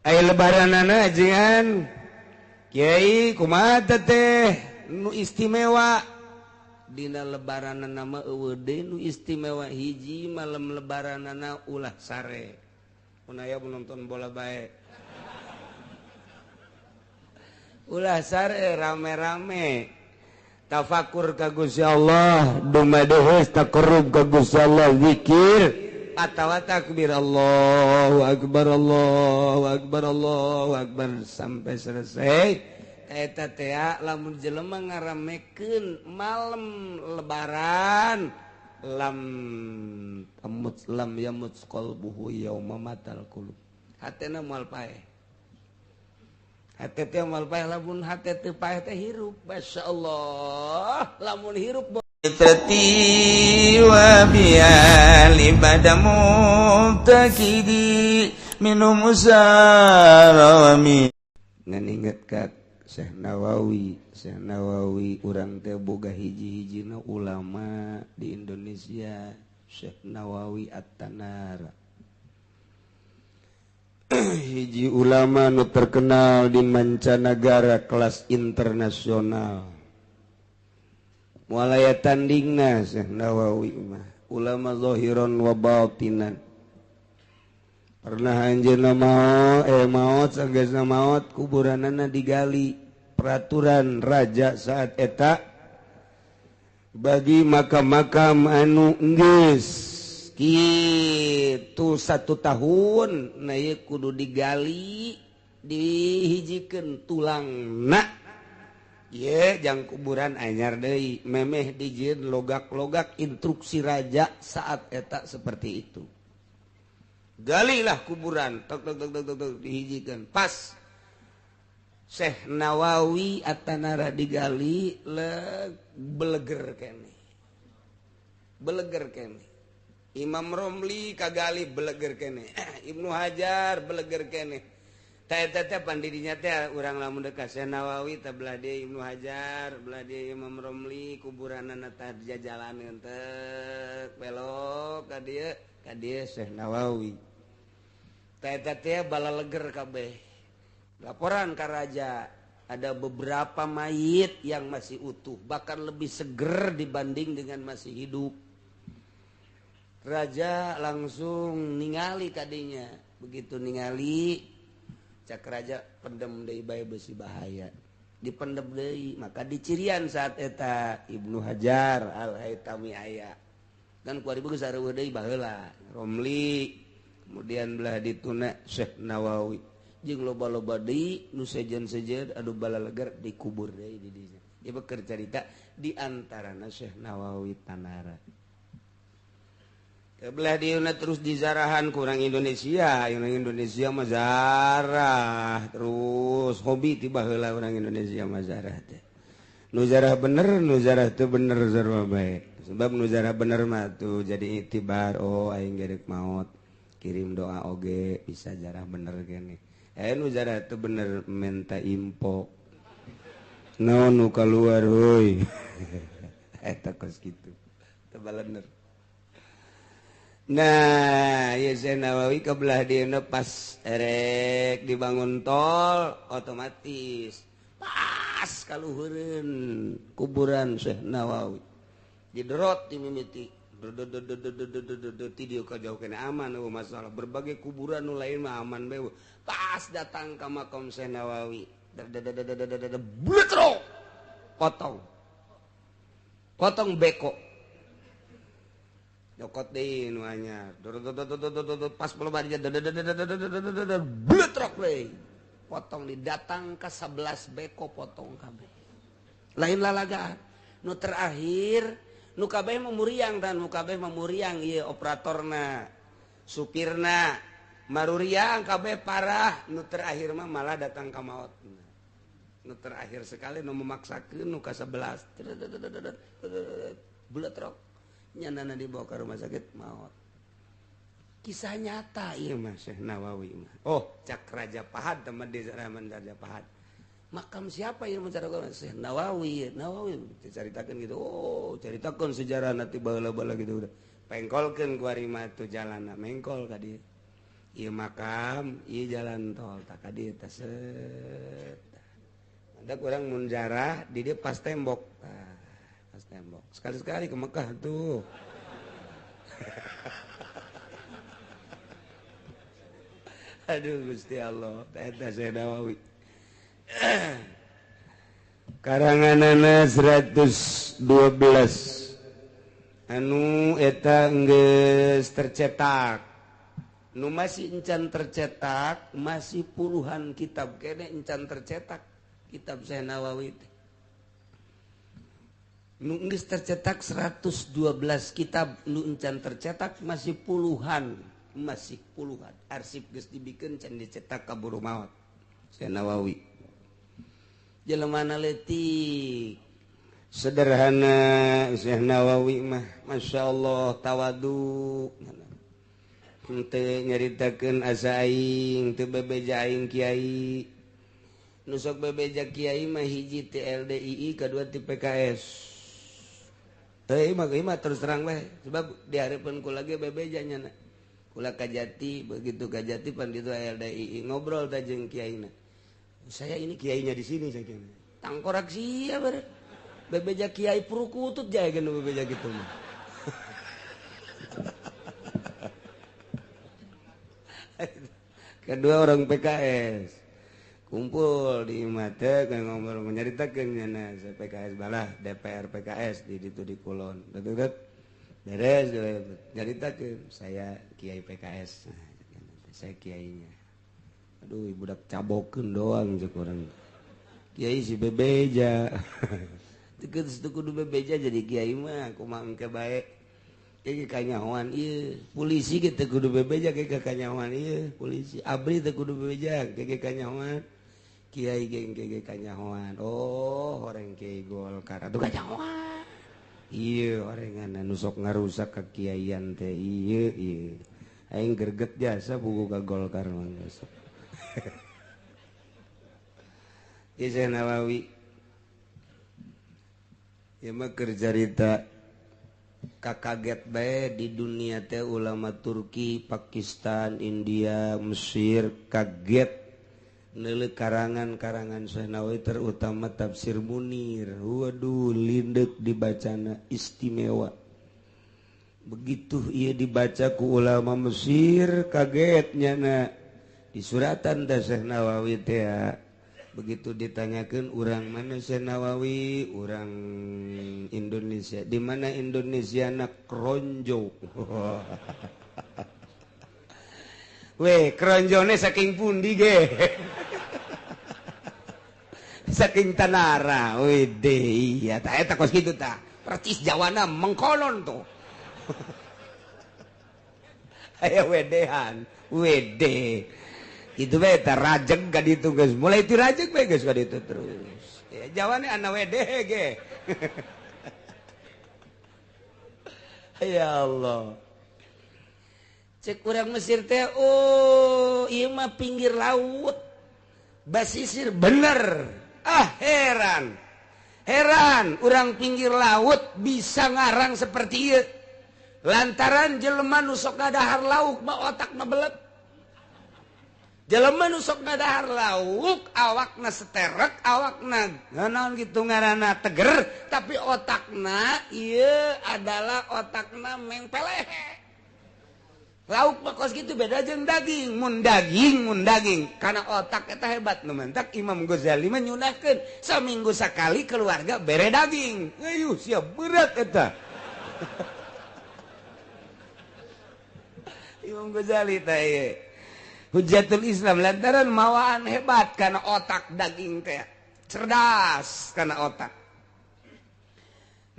Aya lebaranana ajengan Kiai kumaha teh nu istimewa dina lebaranana mah eueuh deui nu istimewa hiji malam lebaranana ulah sare. Mun aya nonton bola bae. Ulah sare rame-rame tafakur ka Gusti Allah, dumadehes taqarrub ka Gusti Allah, zikir atawa takbir Allahu akbar Allahu akbar Allahu akbar sampai selesai. Eta teh lamun jelema ngaramekeun malam lebaran lam tamut lam yamut qalbuhu yauma matal qulub, hatena moal paeh, hate teh moal paeh. Lamun hate teu paeh teh hirup, masyaallah. Lamun hirup Fitrati wa biali bada mubtakidi minum usarawami. Ngan inget ka Syekh Nawawi. Syekh Nawawi urang teh boga hiji-hijina ulama di Indonesia, Syekh Nawawi At-Tanara, hiji ulama nu terkenal di mancanagara kelas internasional. Moal aya tandingna Syekh Nawawi mah, ulama zahiran wa batinan. Pernah anjeunna maot, maot sanggeusna maot kuburanana digali. Peraturan raja saat eta bagi makam-makam anu geus kitu 1 tahun na ieu kudu digali, dihijikeun tulangna. Ye jang kuburan anyar deui memeh dijieun logak-logak, instruksi raja saat eta seperti itu. Galilah kuburan tok tok tok tok tok dihijikeun. Pas Syekh Nawawi At-Tanara digali leg beleger kene. Beleger kene. Imam Romli kagali beleger kene. Ibnu Hajar beleger kene. Teh teh pandidinya teh urang lamun dekat Syekh Nawawi teh belah dieu Ibnu Hajar, belah dieu Imam Romli, kuburanana teh jajalaneun teh belok ka dieu Syekh Nawawi. Teh teh balaleger kabeh. Laporan ka raja, ada beberapa mayit yang masih utuh, bahkan lebih seger dibanding dengan masih hidup. Raja langsung ningali kadinya. Begitu ningali, cak raja pendem deui bae besi bahaya. Dipendem deui, maka dicirian saat eta Ibnu Hajar Al-Haitami aya. Dan ku ari geus areueuh deui baheula Romli, kemudian belah dituna Syekh Nawawi. Jeung loba-loba deui nu sejen-sejen anu balaleger dikubur deui di dinya. Ieu keur carita di antarana Syekh Nawawi Tanara. Belah dieuna terus dizarahan ku urang Indonesia, urang Indonesia mah zarah terus hobi ti baheula urang Indonesia mah zarah teh. Nu zarah bener, nu zarah teu bener sarua bae. Sebab nu zarah bener mah tuh jadi itibar, oh aing gerek maot, kirim doa oge bisa zarah bener kene. Nu zarah teu bener menta info. Naon nu kaluar heuy. Eta kos kitu. Teu balener. Nah, ya Syekh Nawawi kebelah dieuna pas erek dibangun tol otomatis pas kaluhureun kuburan Syekh Nawawi. Diderot dimimiti. Ti dieu ka jauh kene aman eueuh masalah. Berbagai kuburan nu lain mah aman bae. Pas datang ka makam Syekh Nawawi, bletro. Potong. Potong beko. Nyokot deui nu anyar. Pas pelobarnya bletrok deui. Potong didatang ka 11 beko potong kabeh. Lain lalagaan. Nu terakhir nu kabeh mah muriang dan nu kabeh mah muriang ieu operatorna, supirna, maruriang kabeh parah. Nu terakhir mah malah datang ka maot. Nu terakhir sekali nu memaksakeun nu ka 11. Bletrok. Nyanana dibawa ke rumah sakit maot. Kisah nyata ieu mah Syekh Nawawi mah. Oh, cak Raja Pahad teman di zaman Raja Pahad. Makam siapa yang mencari Syekh Nawawi? Nawawi diceritakan gitu. Oh, ceritakan sejarah nanti baheula-baheula gitu udah. Pengkolkeun ku ari mah tuh jalanna mengkol ka dieu. Ieu makam, ieu jalan tol tak ka dieu teh set. Ada kurang mun jarah di dieu pas tembok. Tah, pas tembok. Sekali-sekali ke Mekah tuh. Aduh Gusti Allah, eta Syekh Nawawi. Karanganana 112 anu eta geus tercetak. Nu masih encan tercetak, masih puluhan kitab kene encan tercetak kitab Syekh Nawawi teh. Nu geus tercetak 112 kitab, nu encan tercetak masih puluhan, masih puluhan. Arsip geus dibikeun can dicetak kaburu maot. Syekh Nawawi. Jelemana leutik, sederhana Syekh Nawawi mah, Masya Allah tawadu. Henteu nyaritakeun asa aing, teu bebeja aing kiai. Nu sok bebeja kiai mah hiji ti LDII, kadua ti PKS. Teu mah terus terang bae, sebab dihareupeun kula ge bebeja nya. Kula Kajati, begitu Kajati pan ditu LDII ngobrol teh jeung kiaina. Saya ini kiainya di sini saya kira. Tangkorak sia bare. Bebeja kiai purukutut jae geus bebeja kitu mah. Kedua orang PKS kumpul di imah teh ngobrol nyaritakeun nya PKS balah DPR PKS di ditu di Kulon. Betul. Beres nyaritakeun saya kiai PKS. Saya kiainya. Aduh budak cabokeun doang cek urang. Kiai si bebeja. Teu kudu bebeja jadi kiai mah kumaha engke bae. Kiai kanyahoan ieu, polisi ge teu kudu bebeja ge kanyahoan ieu, polisi abri teu kudu bebeja ge kanyahoan. Kiai ge ge kanyahoan. Oh, horeng kiai Golkar atuh kanyahoan. Ieu orengan anu sok ngarusak kekiaian teh ieu ieu. Aing greget jasa buku ka Golkar mah geus. Ieu Syekh Nawawi. Ieu mah keur carita kakaget bae di dunia teh ulama Turki, Pakistan, India, Mesir kaget neuleuh karangan-karangan Syekh Nawawi terutama tafsir Munir. Waduh lindek dibacana istimewa. Begitu ieu dibaca ku ulama Mesir kaget nyana di suratan teh Syekh Nawawi teh. Begitu ditanyakeun urang mana Syekh Nawawi, urang Indonesia. Di mana Indonesia na Kronjo. Weh, kronjone saking pundi ge? Saking Tanara. Wede, iya tah eta kos kitu tah. Percis Jawana mengkolon tuh. Aya wedehan, wede. Itu bae tah rajeg ka ditu geus. Mulai ti rajeg bae geus ka ditu terus. Ya Jawane ana wede ge. Ya Allah. Cek urang Mesir teh, oh ieu mah pinggir laut. Basisir bener. Ah heran. Heran urang pinggir laut bisa ngarang seperti ieu. Lantaran jelema nu sok ngadahar lauk mah otakna belet. Jelema nu sok ngadahar lauk awakna seterek, awakna naon kitu ngaranna teger, tapi otakna ieu adalah otakna mengpeleh. Lauk mah kos kitu beda jeung daging, mun daging karena otak eta hebat nu mentak Imam Ghazali mah nyunahkeun saminggu sakali keluarga bere daging. Ayuh siap berat eta. Imam Ghazali teh ieu Hujjatul Islam lantaran mawaan hebat karena otak daging teh cerdas karena otak.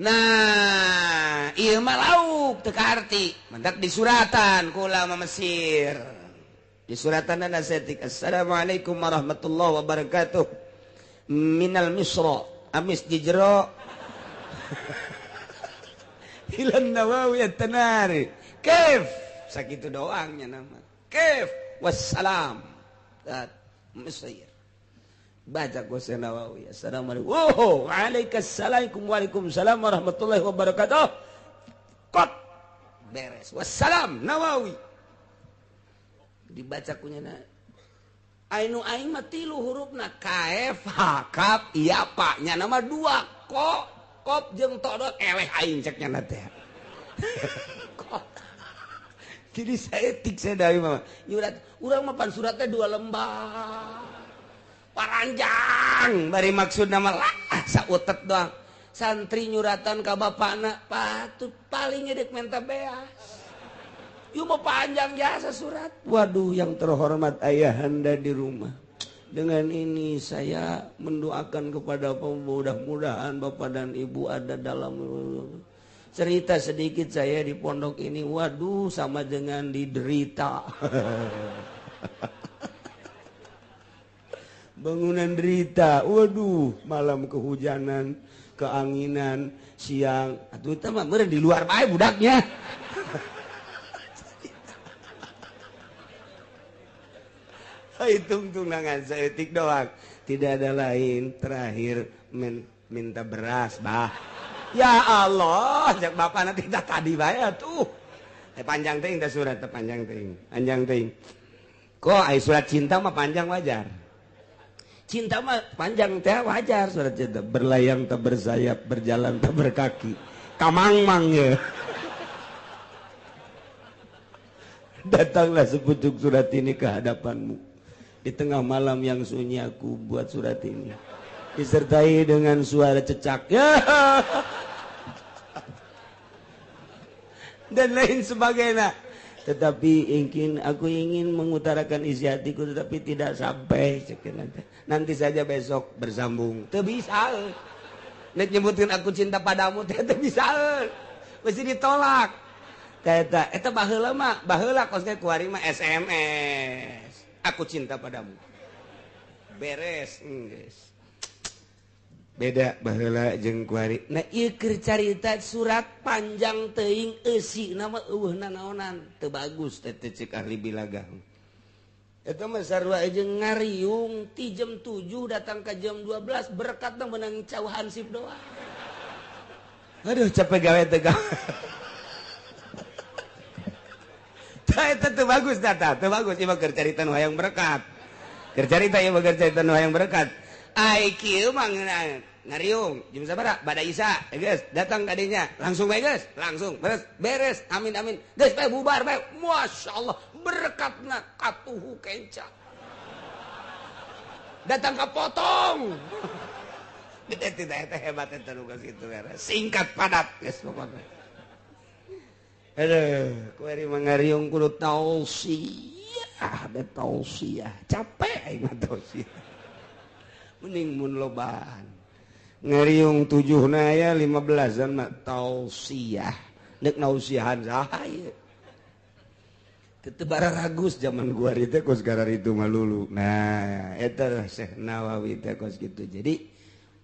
Nah, ieu mah lauk teu kaarti, mendak disuratan ku ulama Mesir. Disuratan saeutik Assalamualaikum warahmatullahi wabarakatuh. Minal Misra, amis di jero. Ilan Nawawi at-Tanari. Kaif? Sakitu doangnya nama. Kaif? Wassalam. Mesir. Baca Syekh Nawawi. Assalamualaikum. Oh, waalaikumsalam waalaikumsalam warahmatullahi wabarakatuh. Kot beres. Wassalam Nawawi. Dibaca kunyana ainu aing mah tilu hurufna K F H K iya pak nya nama dua kok kop jeung todot eleh aing cek nya teh. Kok jadi saya tik saya dari mama nyurat urang mah pan suratnya 2 lembar paranjang bari maksud nama lah sautet doang. Santri nyuratan ka bapakna patut paling ngedek menta beas. Yuk mau panjang jasa surat. Waduh, yang terhormat ayahanda di rumah. Dengan ini saya mendoakan kepada mudah-mudahan bapak dan ibu ada dalam cerita sedikit saya di pondok ini. Waduh, sama dengan diderita. Bangunan derita. Waduh, malam kehujanan, keanginan, siang. Atuh itu mah meureun di luar bae budaknya. Hitung tunangan seetik doang, tidak ada lain. Terakhir minta beras bah. Ya Allah, jak bapak nanti tak tadi bayar tuh. Panjang ting, surat panjang ting, panjang ting. Kok ay surat cinta mah panjang wajar. Cinta mah panjang teh wajar surat cinta. Berlayang tak bersayap, berjalan tak berkaki. Kamang-mang ya. Datanglah sepucuk surat ini ke hadapanmu. Di tengah malam yang sunyi aku buat surat ini. Disertai dengan suara cecak. Dan lain sebagainya. Tetapi aku ingin mengutarakan isi hatiku tetapi tidak sampai. Nanti saja besok bersambung. Teu bisa. Nek nyebutin aku cinta padamu teu bisa. Mesti ditolak. Eta eta baheula mah, baheula kos ge kuari mah SMS. Aku cinta padamu. Beres, geus. Beda baheula jeung kuari. Nah ieu keur carita surat panjang teuing eusina mah eueuh nanaonan. Teu bagus teh cek ahli bilagah. Eta mah sarua jeung ngariung ti jam 7 datang ka jam 12 berkatna meunang cau hansip doang. Aduh capek gawe teh gawe. Eta teu bagus data, teu bagus ieu mah keur carita nu hayang berkat. Keur carita ieu mah keur carita nu hayang berkat. Ai kieu mah ngariung jam sabaraha? Bada Isya, geus datang ka dinya, langsung bae geus, langsung beres, beres, amin amin. Geus bae bubar bae. Masyaallah, berkatna katuhu kenca. Datang ka potong. Eta hebat eta nu geus kitu singkat padat geus pokokna. Aduh, kuari mangariung kudu tausiah, da tausiah. Capek aing mah tausiah. Mending mun lobaan. Ngariung 7 na aya 15-an mah tausiah. Deuk nausiahan saha ieu? Teu bararagus zaman gua teh kos gararitu mah lulu. Nah, eta Syekh Nawawi teh kos kitu. Jadi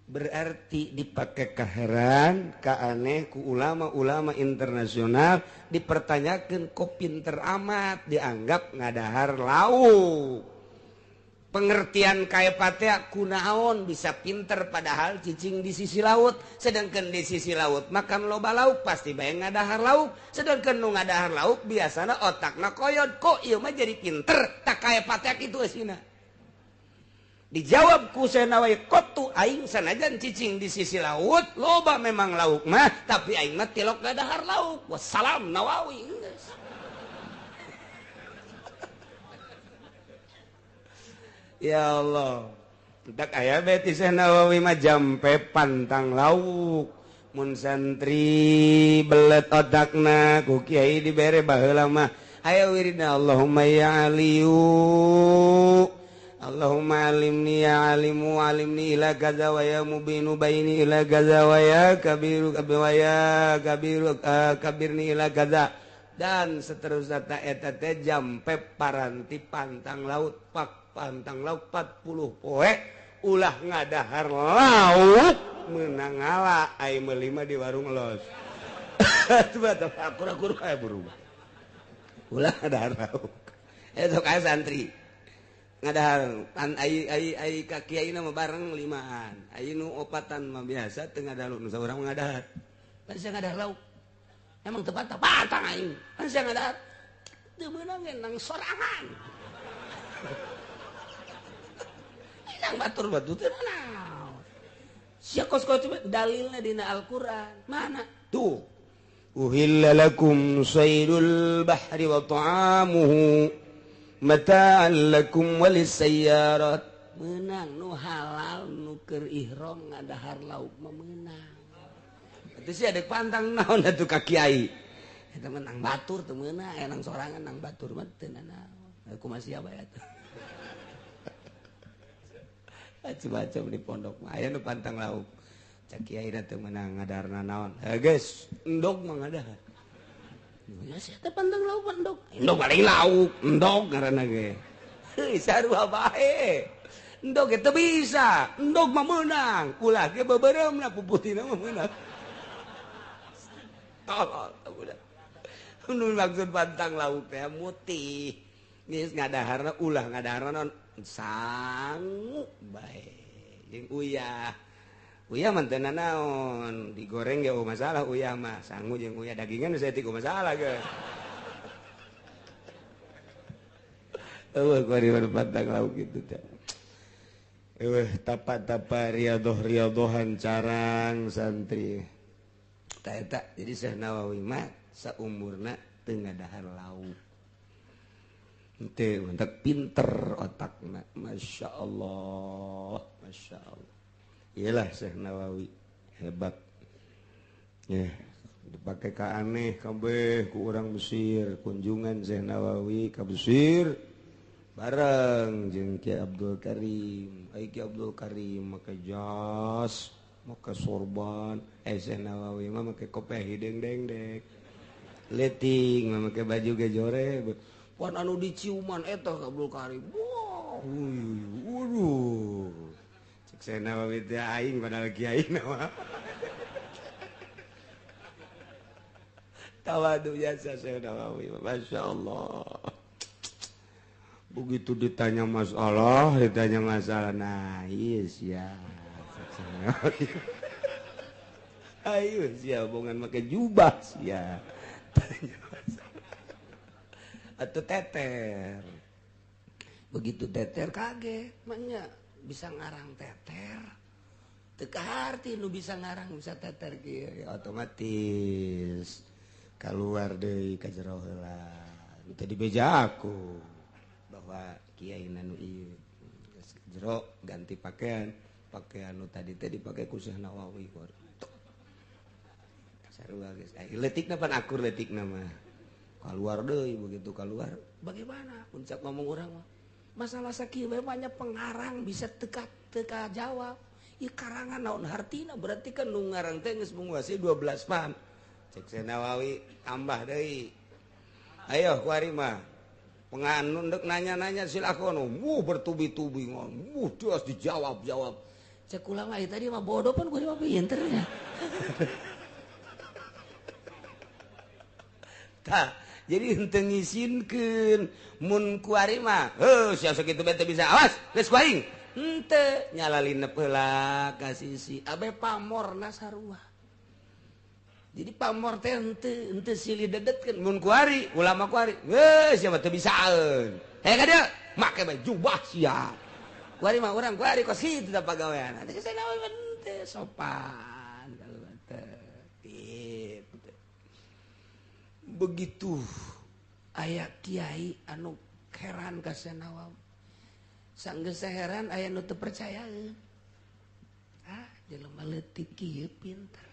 berarti dipakai kaheran, kaaneh ku ulama-ulama internasional dipertanyakan kok pinter amat dianggap ngadahar lauk. Pengertian kaepatea kunaon bisa pinter padahal cicing di sisi laut, sedangkan di sisi laut makan loba lauk pasti bae ngadahar lauk, sedangkan nu ngadahar lauk biasana otakna koyot kok ieu mah jadi pinter tak kaepatea kitu eusina. Dijawab ku Nawawi kotu aing sanajan cicing di sisi laut loba memang lauk mah tapi aing mah tilok gadahar lauk. Wassalam Nawawi. Ya Allah. Tak aya bae ti Nawawi mah jampe pantang lauk. Mun santri belet otakna ku kiai dibere baheula mah. Hayo wiridna Allahumma ya Aliyu Allahumma alimni ya alimu alimni ila kaza wa ya mubinu baini ila kaza wa ya kabiru wa ya kabiru kabirni ila kaza dan seterusnya ta eta teh jampe paranti pantang laut pak pantang laut 40 poe ulah ngadahar laut meunang ngala ai meuli mah di warung los. Akur-akur kayak berubah ulah ngadahar laut eta kae santri ngadahar pan ai ai ai ka kiai mah bareng limaan ai nu opatan mah biasa teu ngadahar nu saurang ngadahar pan sia ngadahar lauk emang teu patah patang aing pan sia ngadahar teu meunang nang sorangan. Nang batur batu teh naon. Sia kos-kos dalilna dina Al-Qur'an. Mana? Tuh. Uhilla lakum saydul bahri wa ta'amuhu mata'an lakum walisayyarat. Menang nu halal nu keur ihram ngadahar lauk mah meunang. Atuh sia deuk pantang naon atuh ka kiai. Eta mah nang batur teu meunang, aya nang sorangan nang batur mah teu nanaon. Kumaha sia bae atuh. Macam-macam di pondok mah aya nu pantang lauk. Cak kiai teu meunang ngadarna naon. Heuh geus, endog mah ngadahar. Ya sia teh pantang lauk endog. Endog paling lauk, endog ngaranna ge. Heuh sarua bae. Endog ge teu bisa, endog mah meunang. Ulah ge beubeuremna puputina mah meunang. Tolol budak. Nu maksud pantang lauk teh mutih. Geus ngadaharna ulah ngadaharna naon sangu bae. Jeung uyah. Uyah mah teu nanaon, digoreng ge eueuh masalah uyah mah, sangu jeung uyah dagingan saya teu masalah ge. Eueuh kuari pantang lauk kitu teh. Eueuh tapa-tapa riadoh-riadohan carang santri. Tah eta jadi Syekh Nawawi mah saumurna teu ngadahar lauk. Henteu mentak pinter otakna, Masya Allah, Masya Allah. Iyalah Syekh Nawawi hebat. Ya, dipakai ka aneh kabeh ku urang Mesir, kunjungan Syekh Nawawi ka Mesir bareng jeung Ki Abdul Karim. Ai Ki Abdul Karim make jas, make sorban, Syekh Nawawi mah make kopiah hideung dengdek. Leutik mah make baju ge jore. Pan anu diciuman eta Abdul Karim. Wah, waduh. Cek Syekh Nawawi teh aing padahal kiai mah. Tawadu biasa Syekh Nawawi, Masya Allah. Begitu ditanya masalah, nah iya sia. Ayo sia bongan make jubah sia. Tanya masalah. Atau teter. Begitu teter kaget, maknya bisa ngarang teter. Teu kaharti nu bisa ngarang bisa teter kieu ya, otomatis keluar deui ka jero heula. Teu dibeja aku bahwa kiai nu ieu geus jero ganti pakaian, pakaian nu tadi teh dipake ku Syekh Nawawi. Sarua geus. Leutikna pan akur leutikna mah. Keluar deui begitu keluar bagaimana puncak ngomong orang mah masalah sakieu bae banyak pengarang bisa teka teka jawab ieu karangan naon hartina berarti kan nu ngarang teh geus menguasai 12 paham. Cek Syekh Nawawi tambah deui ayo kuari mah penganun deuk nanya-nanya silakon wuh bertubi-tubi wuh terus dijawab-jawab. Cek ulama ieu tadi mah bodoh pan kuari mah pinter nya. Tah jadi henteu ngisinkeun mun kuari mah heuh sia sakitu bae teu bisa awas geus ku aing henteu nyalalinep heula ka sisi abe pamorna sarua. Jadi pamor teh henteu silih dedetkeun mun kuari ulama kuari heuh sia mah teu bisaeun heh ka dieu make bae jubah sia kuari mah urang kuari kos kitu da pagawean teh cenah henteu sopan teh. Begitu aya kiai anu heran ka Syekh Nawawi sanggeus heran aya nu teu percayaeun. Ah jelema leutik kieu pinter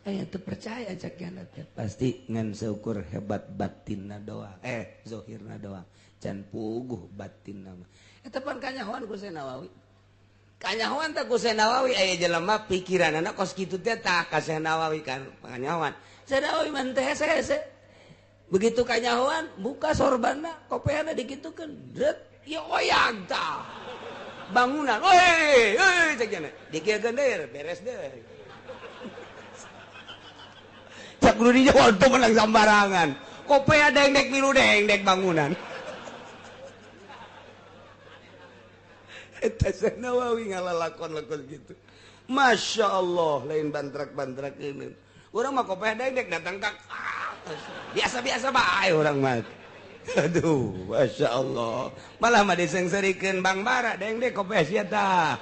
aya teu percaya cak kiana teh pasti ngan seukur hebat batinna doang zahirna doang can puguh batinna mah. Eta pan kanyahoan ku Syekh Nawawi. Kanyahoan teh ku Syekh Nawawi aya jelema pikiranana kos kitu teh tah ka Syekh Nawawi kan kanyahoan. Syekh Nawawi mah teh hese-hese. Begitu kanyahoan buka sorbanna kopeana dikitukeun dret ya oyag tah. Bangunan weh euy cek cenah dikieukeun deui beres deui. Cak kudu dijawab teu menang sambarangan. Kopea dengdek milu dengdek bangunan. Eta Syekh Nawawi ngalalakon-lakon gitu. Masya Allah lain bantrak-bantrak ini. Urang mah kopeh dengdek datang ka biasa-biasa bae urang mah. Aduh, Masya Allah. Malah mah disengserikeun Bang Bara dengdek kopiah sia tah.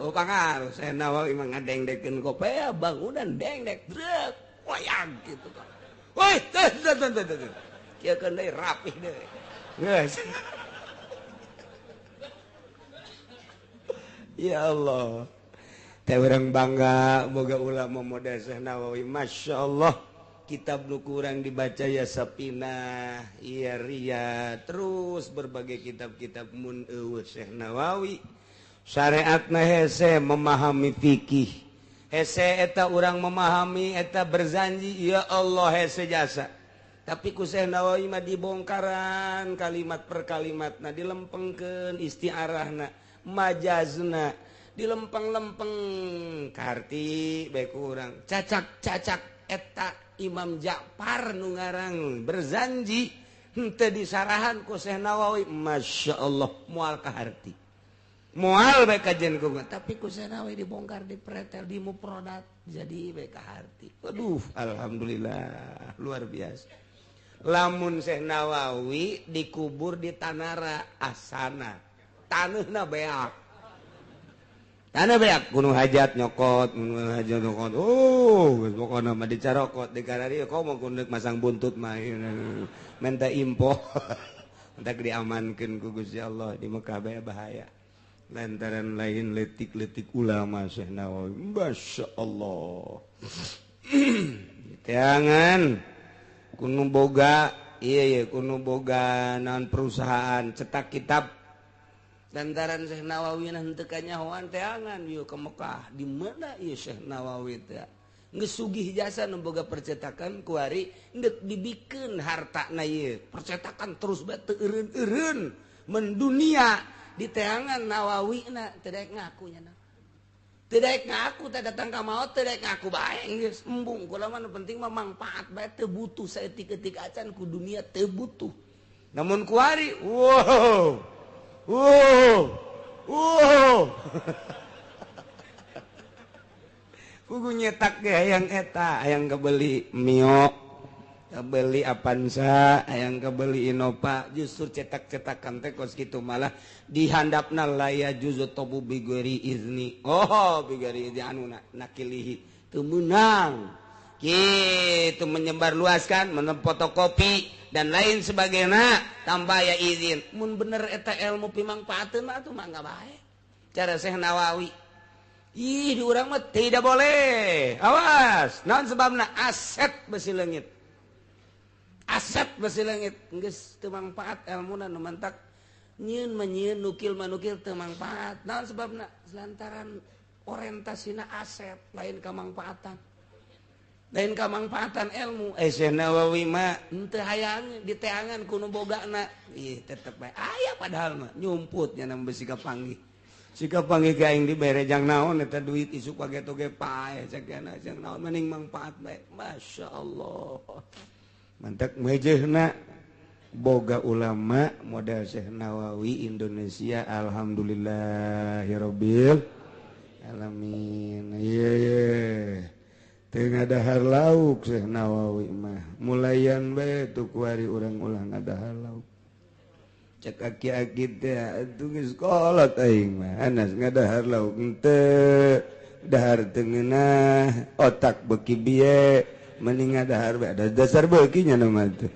Oh pangaruh Syekh Nawawi mah ngadengdekeun kopiah bangunan dengdek drek wayang gitu kan. Woi, teh teh teh teh. Kieu keun deui rapih deui. Geus. Ya Allah. Teh urang bangga boga ulama model Syekh Nawawi. Masya Allah. Kitab nu kurang dibaca ya Sapinah, ya Ria, terus berbagai kitab-kitab mun eueuh Syekh Nawawi. Syariatna hese memahami fikih. Hese eta urang memahami eta berzanji, ya Allah hese jasa. Tapi ku Syekh Nawawi mah dibongkaran kalimat per kalimatna, dilempengkeun istiarahna, majazna, dilempeng-lempeng karti bae kurang. Cacak-cacak eta Imam Ja'far nu ngarang berzanji henteu disarahan ku Syekh Nawawi, Masya Allah moal kaharti. Moal bae kajen ku, tapi ku Syekh Nawawi dibongkar, dipretel, dimuprodat jadi bae kaharti. Aduh, alhamdulillah luar biasa. Lamun Syekh Nawawi dikubur di Tanara Asana, taneuhna beak. Tanah beak gunung hajat nyokot, gunung hajat nyokot. Oh, geus pokona mah dicarokot di karari komo kudu masang buntut mah menta impo. Entak diamankeun ku Gusti Allah di Mekah bae bahaya. Lantaran lain letik-letik ulama Syekh Nawawi. Masya Allah. Jangan kuno boga, iya iya kuno boga naon perusahaan cetak kitab. Lantaran Syekh Nawawi henteu kanyahoan teangan ieu ke Mekah. Di mana ieu Syekh Nawawi teh? Geus sugih jasa nu boga percetakan kuari deuk dibikeun hartana ieu. Percetakan terus bae teu eureun-eureun mendunia. Di teangan Nawawi na teu daek ngaku nya na. Teu daek ngaku teh datang ka maot teu daek ngaku bae geus embung kula mah nu penting mah mangpaat bae teu butuh saeutik-eutik acan ku dunia teu butuh. Namun kuari wow wow wow kudu nyetak ge hayang eta hayang kabeli Mio, kabeli Avanza, hayang kabeli Innova, justru cetak-cetakan teh kos kitu malah dihandapna laya juzu tobu bigori izni. Oh, bigori izni anu nakilihi teu meunang. Kitu menyebarluaskan, menempotokopi dan lain sebagainya tanpa aya izin. Mun bener eta ilmu pimangpaateun mah atuh mangga bae. Cara Syekh Nawawi. Ih, di urang mah tidak boleh. Awas, naon sebabna aset besi leungit. Aset besi leungit geus teu mangpaat elmuna nu mantak nyieun mah nyieun nukil mah nukil teu mangpaat. Naon sebabna? Lantaran orientasina aset lain kamangpaatan. Lain kamangpaatan ilmu. Syekh Nawawi mah henteu hayang diteangan ku nu bogana. Ih, tetep bae aya padahal mah nyumput nya besi kapanggih. Sikap panggih ka aing dibere jang naon eta duit isuk pageto ge pae cek jang naon mending mangpaat bae. Masya Allah. Mantak mejehna boga ulama model Syekh Nawawi Indonesia alhamdulillahirabbil alamin. Ieu ye teu ngadahar lauk Syekh Nawawi mah mulayan bae tu kuari urang ulah ngadahar lauk. Cek aki-aki teh atuh geus kolot aing mah anas ngadahar lauk henteu dahar teu ngeunah otak beuki bieu mending ngadahar bae ada dasar beuki nya nu mah teh.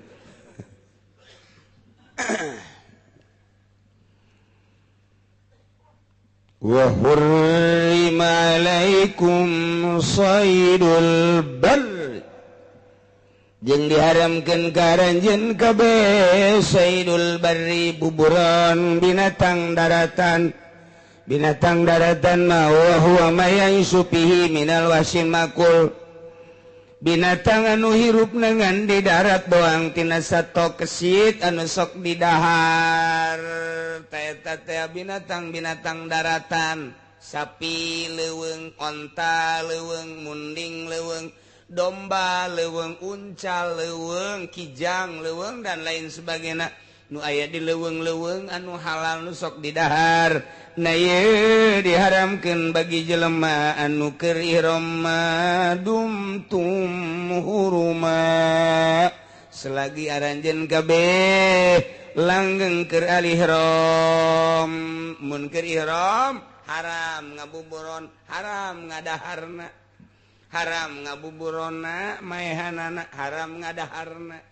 Wa hurrima alaikum saydul barr jeung diharamkeun ka aranjeun kabeh saydul barri buburan binatang daratan. Binatang daratan mah wa huwa ma ya'isu fihi minal wahsyil makul. Binatang anu hirup ngan di darat doang tina sato kesit anu sok didahar. Eta teh binatang-binatang daratan, sapi leuweung, onta leuweung, munding leuweung, domba leuweung, unca leuweung, kijang leuweung dan lain sebagainya. Nu aya di leuweung-leuweung anu halal nu sok didahar. Nah ieu diharamkeun bagi jelema anu keur ihram dumtum huruma. Selagi aranjeun kabeh langgeng keur ihram. Mun keur ihram haram ngabuburon, haram ngadaharna, haram ngabuburona maehanana, haram ngadaharna.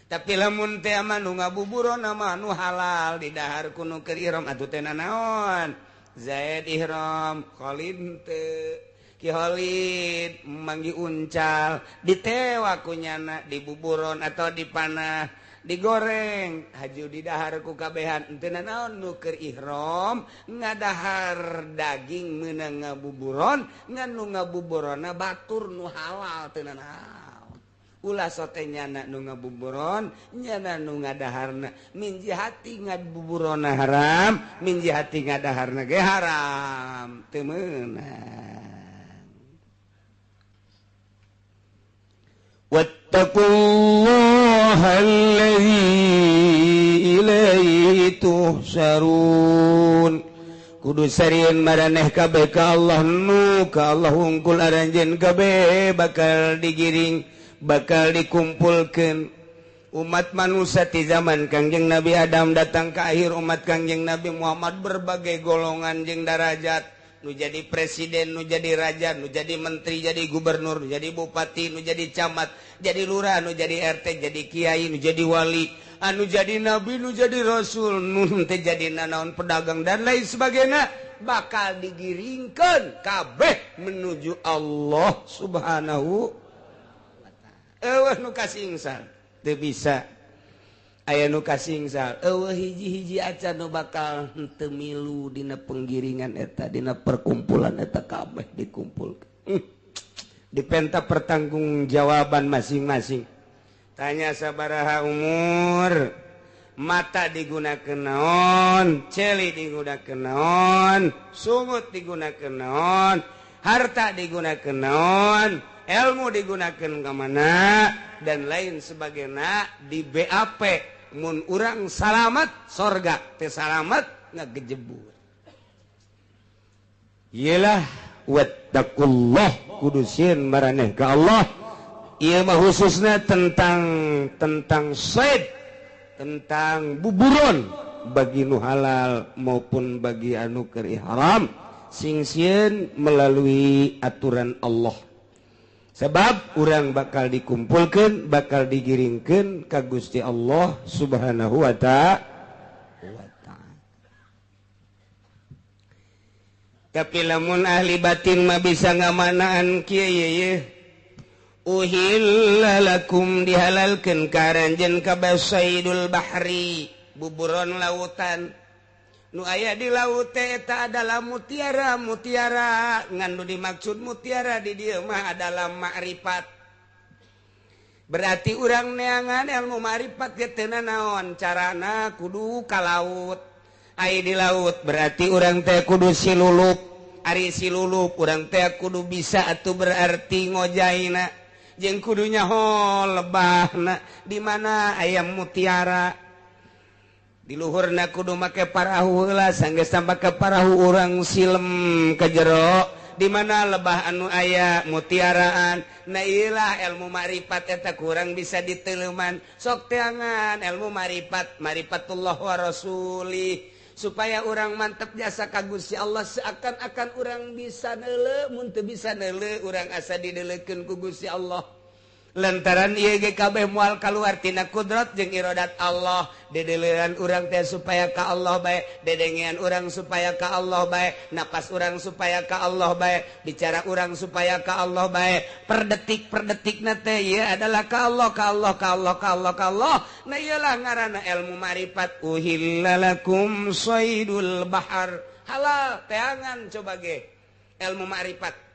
Tapi lamun teh mah nu ngabuburona mah nu halal didahar ku nu keur ihram atuh teh nanaon? Zaid ihram, Khalid teu. Ki Khalid manggi uncal ditewa ku nyana dibuburon atau dipanah digoreng haju didahar ku kabehan. Henteu nanaon nu keur ihram ngadahar daging meunang ngabuburon, ngan nu ngabuburonna batur nu halal teu nanaon. Ulah sote nyana nu ngabuburon, nyana nu ngadaharna. Min jihati ngabuburonna haram, min jihati ngadaharna ge haram, teu meunang. Wattaqullaha allazi ilaihi tuhsyarun. Kudu sarieun maraneh kabeh ka Allah nu ka Allah wungkul aranjeun kabeh bakal digiring, bakal dikumpulkeun. Umat manusia di zaman Kangjeng Nabi Adam datang ke akhir umat Kangjeng Nabi Muhammad berbagai golongan jeung darajat. Nu jadi presiden, nu jadi raja, nu jadi menteri, jadi gubernur, nu jadi bupati, nu jadi camat, jadi lurah, nu jadi RT, jadi kiai, nu jadi wali, anu jadi nabi, nu jadi rasul, nu teh jadi nanaon pedagang dan lain sebagainya, bakal digiringkeun kabeh menuju Allah Subhanahu wa ta'ala. Eueuh nu kasingsal teu bisa. Aya nu kasingsal eueuh hiji-hiji acan nu bakal henteu milu dina penggiringan eta, dina perkumpulan eta kabeh dikumpulkeun. Dipenta pertanggungjawaban masing-masing. Tanya sabaraha umur, mata digunakeun naon, celi digunakeun naon, sungut digunakeun naon, harta digunakeun naon, ilmu digunakan ke mana dan lain sebagainya di BAP. Mun urang salamat sorga, teu salamat ngagejebur. Iyalah wattaqullah, kudu sieun maraneh ka Allah. Ieu mah khususna tentang said, tentang buburon bagi nu halal maupun bagi anu keur haram, sing sieun melalui aturan Allah. Sebab urang bakal dikumpulkan, bakal digiringkan ka Gusti Allah Subhanahu wa ta'ala. Tapi lamun ahli batin mah bisa ngamanaan kieu ye. Uhilla lakum dihalalkeun ka aranjeun kabeh saidul bahri, buburon lautan. Nu aya di laut teh eta adalah mutiara, mutiara ngan nu dimaksud mutiara di dieu mah adalah makrifat. Berarti urang neangan ilmu makrifat ge teu nanaon, carana kudu ka laut. Ai di laut berarti urang teh kudu silulup. Ari silulup urang teh kudu bisa atuh berarti ngojaina jeung kudu nyaho lebahna di mana aya mutiara. Di luhurna kudu make parahu heula, sanggeus make parahu urang silem ke jero di mana lebah anu aya mutiaraan. Nah iyalah ilmu makrifat eta kurang bisa diteleuman. Sok teangan ilmu makrifat, marifatullah wa rasuli, supaya urang mantep jasa ka Gusti Allah. Seakan-akan urang bisa neuleu, mun teu bisa neuleu urang asa dideleukeun ku Gusti Allah. Lantaran ieu ge kabeh moal kaluar tina kudrat jeung iradat Allah. Dedeleuan urang teh supaya ka Allah bae, dedengean urang supaya ka Allah bae, napas urang supaya ka Allah bae, bicara urang supaya ka Allah bae, per detik per detikna teh ieu adalah ka Allah, ka Allah, ka Allah, ka Allah, ka Allah. Nah ieulah ngaranna ilmu makrifat. Uhilla lakum saydul bahar, halal teangan coba ge ilmu makrifat.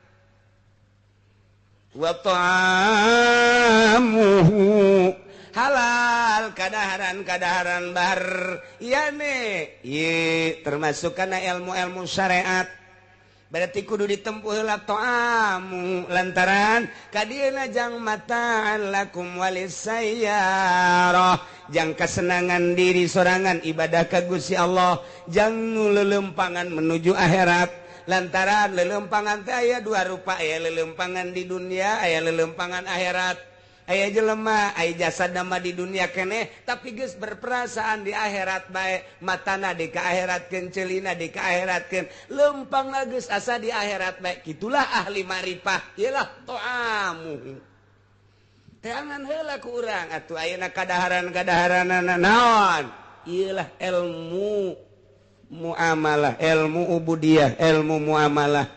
Wa ta'amuhu halal kadaharan-kadaharan bar yane ye termasuk kana ilmu-ilmu syariat. Berarti kudu ditempuh heula ta'amu lantaran kadieuna jang mataan lakum walisayyarah, jang kesenangan diri sorangan ibadah ka Gusti Allah, jang nu lelempangan menuju akhirat. Lantaran lelempangan teh aya dua rupa, aya lelempangan di dunia, aya lelempangan akhirat. Aya jelema aya jasad nama di dunia keneh tapi geus berperasaan di akhirat bae, matana di ka akhiratkeun, ceulina di ka akhiratkeun, lempangna geus asa di akhirat bae. Kitulah ahli ma'rifah, iyalah to'amuhu. Teangan heula ku urang atuh ayeuna kadaharan-kadaharanana naon? Iyalah ilmu muamalah, ilmu ubudiyah, ilmu muamalah.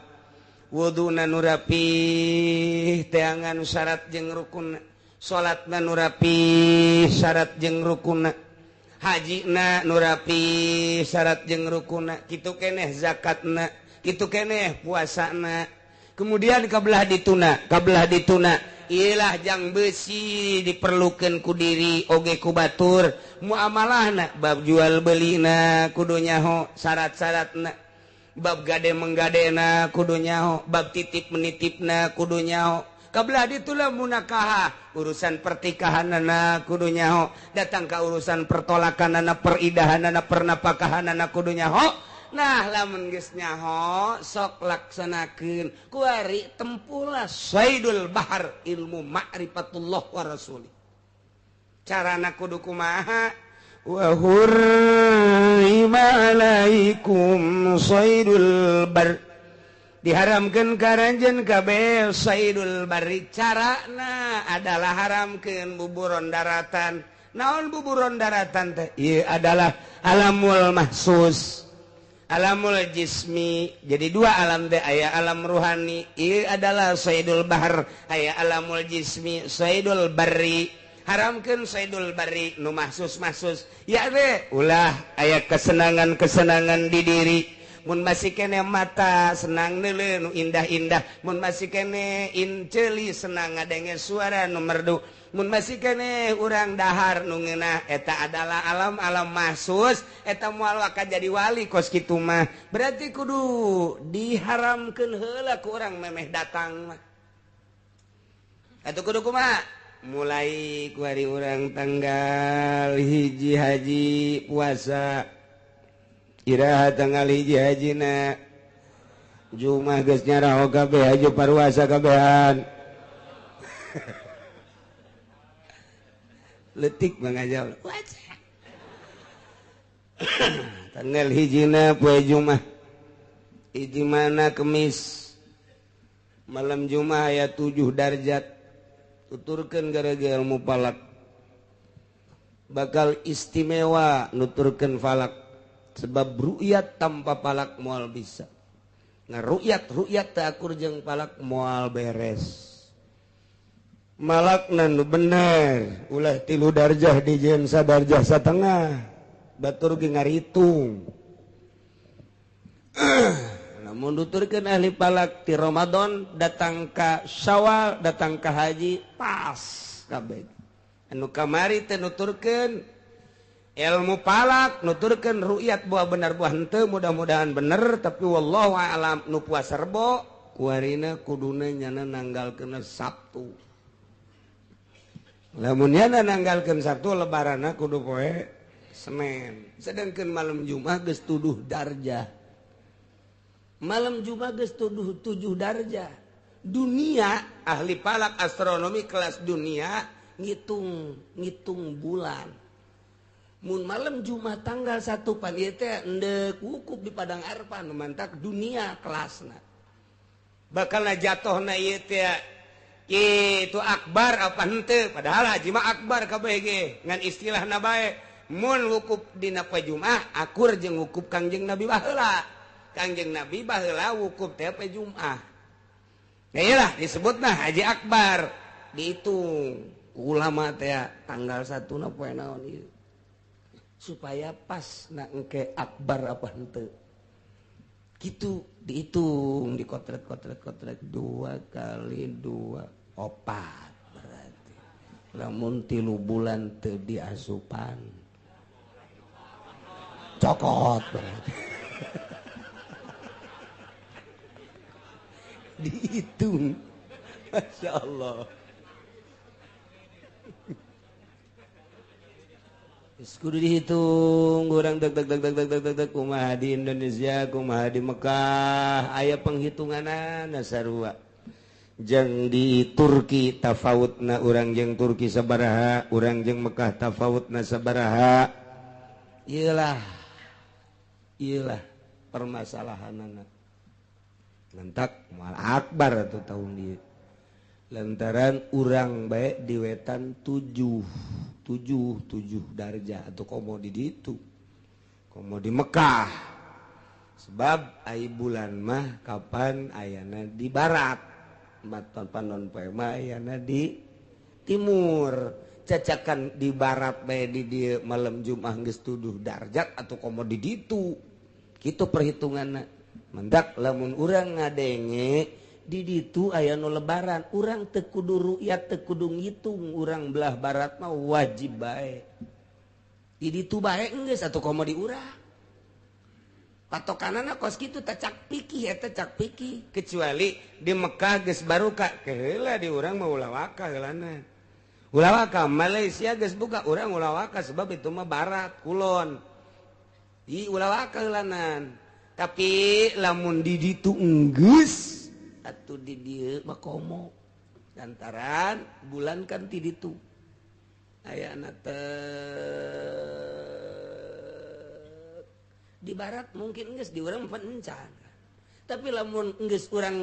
Wuduna nu rapih, teangan syarat jeung rukun. Salatna nu rapih, syarat jeung rukunna. Hajina nu rapih, syarat jeung rukunna. Kitu keneh zakatna, kitu keneh puasana. Kemudian kabelah dituna, kabelah dituna. Ilah jang besi diperlukan ku diri oge ku batur. Muamalahna bab jual belina kudu nyaho syarat-syaratna. Bab gade menggadena kudu nyaho, bab titip menitipna kudu nyaho. Kabelah ditulah munakaha, urusan pertikahanana kudu nyaho, datang ka urusan pertolakanana, peridahanana, pernapakahanana kudu nyaho. Nah, lamun geus nyaho sok laksanakeun. Kuari tempulah saidul bahar ilmu ma'rifatullah wa rasuli. Carana kudu kumaha? Wa hurrima alaikum saidul bar. Diharamkeun ka ranjeun kabeh saidul barri. Carana adalah haramkeun buburon daratan. Naon buburon daratan teh? Ieu adalah alamul mahsus, alamul jismi. Jadi dua alam teh, aya alam ruhani, ieu adalah saidul bahr, aya alamul jismi saidul barri. Haramkeun saidul barri nu mahsus-mahsus. Ya teh ulah aya kesenangan-kesenangan di diri. Mun masih kene mata senang neuleuh nu indah-indah, mun masih kene inceuli senang ngadenge suara nu merdu, mun masih kene urang dahar nu ngeunah, eta adalah alam-alam mahsus. Eta moal waka jadi wali kos kitu mah. Berarti kudu diharamkeun heula ku urang memeh datang mah. Atuh kudu kumaha? Mulai ku hari urang tanggal 1 haji puasa, iraha tanggal 1 hajina Jumat geus nyaraho kabeh haji paruasa kabehan. Letik mangajal. Tanggal 1 poe Jumat. Hiji mana Kemis. Malam Jumat aya 7 darjat. Tuturkeun gara-gara ilmu falak. Bakal istimewa nuturkeun falak. Sebab ru'yat tanpa falak moal bisa. Nah, ru'yat teu akur jeung falak moal beres. Malakna nu bener, ulah 3 darjah dijieun sadarjah satengah. Batur ge ngaritung. Namun nuturkeun ahli falak ti Ramadan datang ka Syawal, datang ka haji pas kabeh. Anu kamari teh nuturkeun ilmu falak, nuturkeun ru'yat buah bener buah henteu, mudah-mudahan bener tapi wallahu a'lam. Nu puasa Rebo kuarina kuduna nyana nanggalkeun Sabtu. Lamun nyana nanggalkeun Sabtu lebaranna kudu poe Senin. Sedangkan malam Jumat geus tuduh darjah. Malam Jumat geus tuduh 7 darjah. Dunia ahli falak astronomi kelas dunia ngitung bulan. Mun malam Jumat tanggal 1 pan ieu teh endek wukuf di Padang Arfah nu mantak dunia kelasna. Bakalna jatohna ieu teh kitu akbar apa henteu, padahal haji mah akbar kabeh ge ngan istilahna bae. Mun wukuf dina poe Jumat akur jeung wukuf Kangjeng Nabi baheula. Kangjeng Nabi baheula wukuf teh poe Jumat. Nah iyalah disebutna haji akbar. Dihitung ulama teh tanggal 1 na poe naon ieu. Supaya pas na engke akbar apa henteu. Gitu dihitung dikotret-kotret-kotret 2 kali 2 4 berarti. Lamun 3 bulan teu diasupan cokot berarti. Dihitung. Masya Allah. Kudu dihitung urang deg deg deg deg deg deg deg kumaha di Indonesia, kumaha di Mekah, aya penghitunganana sarua. Jeung di Turki tafawutna urang jeung Turki sabaraha, urang jeung Mekah tafawutna sabaraha. Iyalah, iyalah permasalahanana. Lentak moal akbar atuh tahun ieu. Lantaran urang bae di wetan 7 7 7 darjah atau komo di ditu. Komo di Mekah. Sebab ai bulan mah kapan ayana di barat. Maton panon poe mah ayana di timur. Cacakan di barat bae di dieu malam Jumat geus 7 darjat atau komo di ditu. Kitu perhitunganna. Mendak lamun urang ngadenge di ditu aya nu lebaran, urang teu kudu ru'yat, teu kudu ngitung, urang belah barat mah wajib bae. Di ditu bae geus atuh komo di urang. Patokanana kos kitu teh cak pikih eta cak pikih, kecuali di Mekah geus baruka keheula di urang mah ulah waka heulana. Ulah waka Malaysia geus buka urang ulah waka sebab itu mah barat kulon. Di ulah waka heulanan. Tapi lamun di ditu enggeus atuh di dieu mah komo. Lantaran bulan kan ti ditu. Ayana teh di barat mungkin geus di urang pencan. Tapi lamun geus urang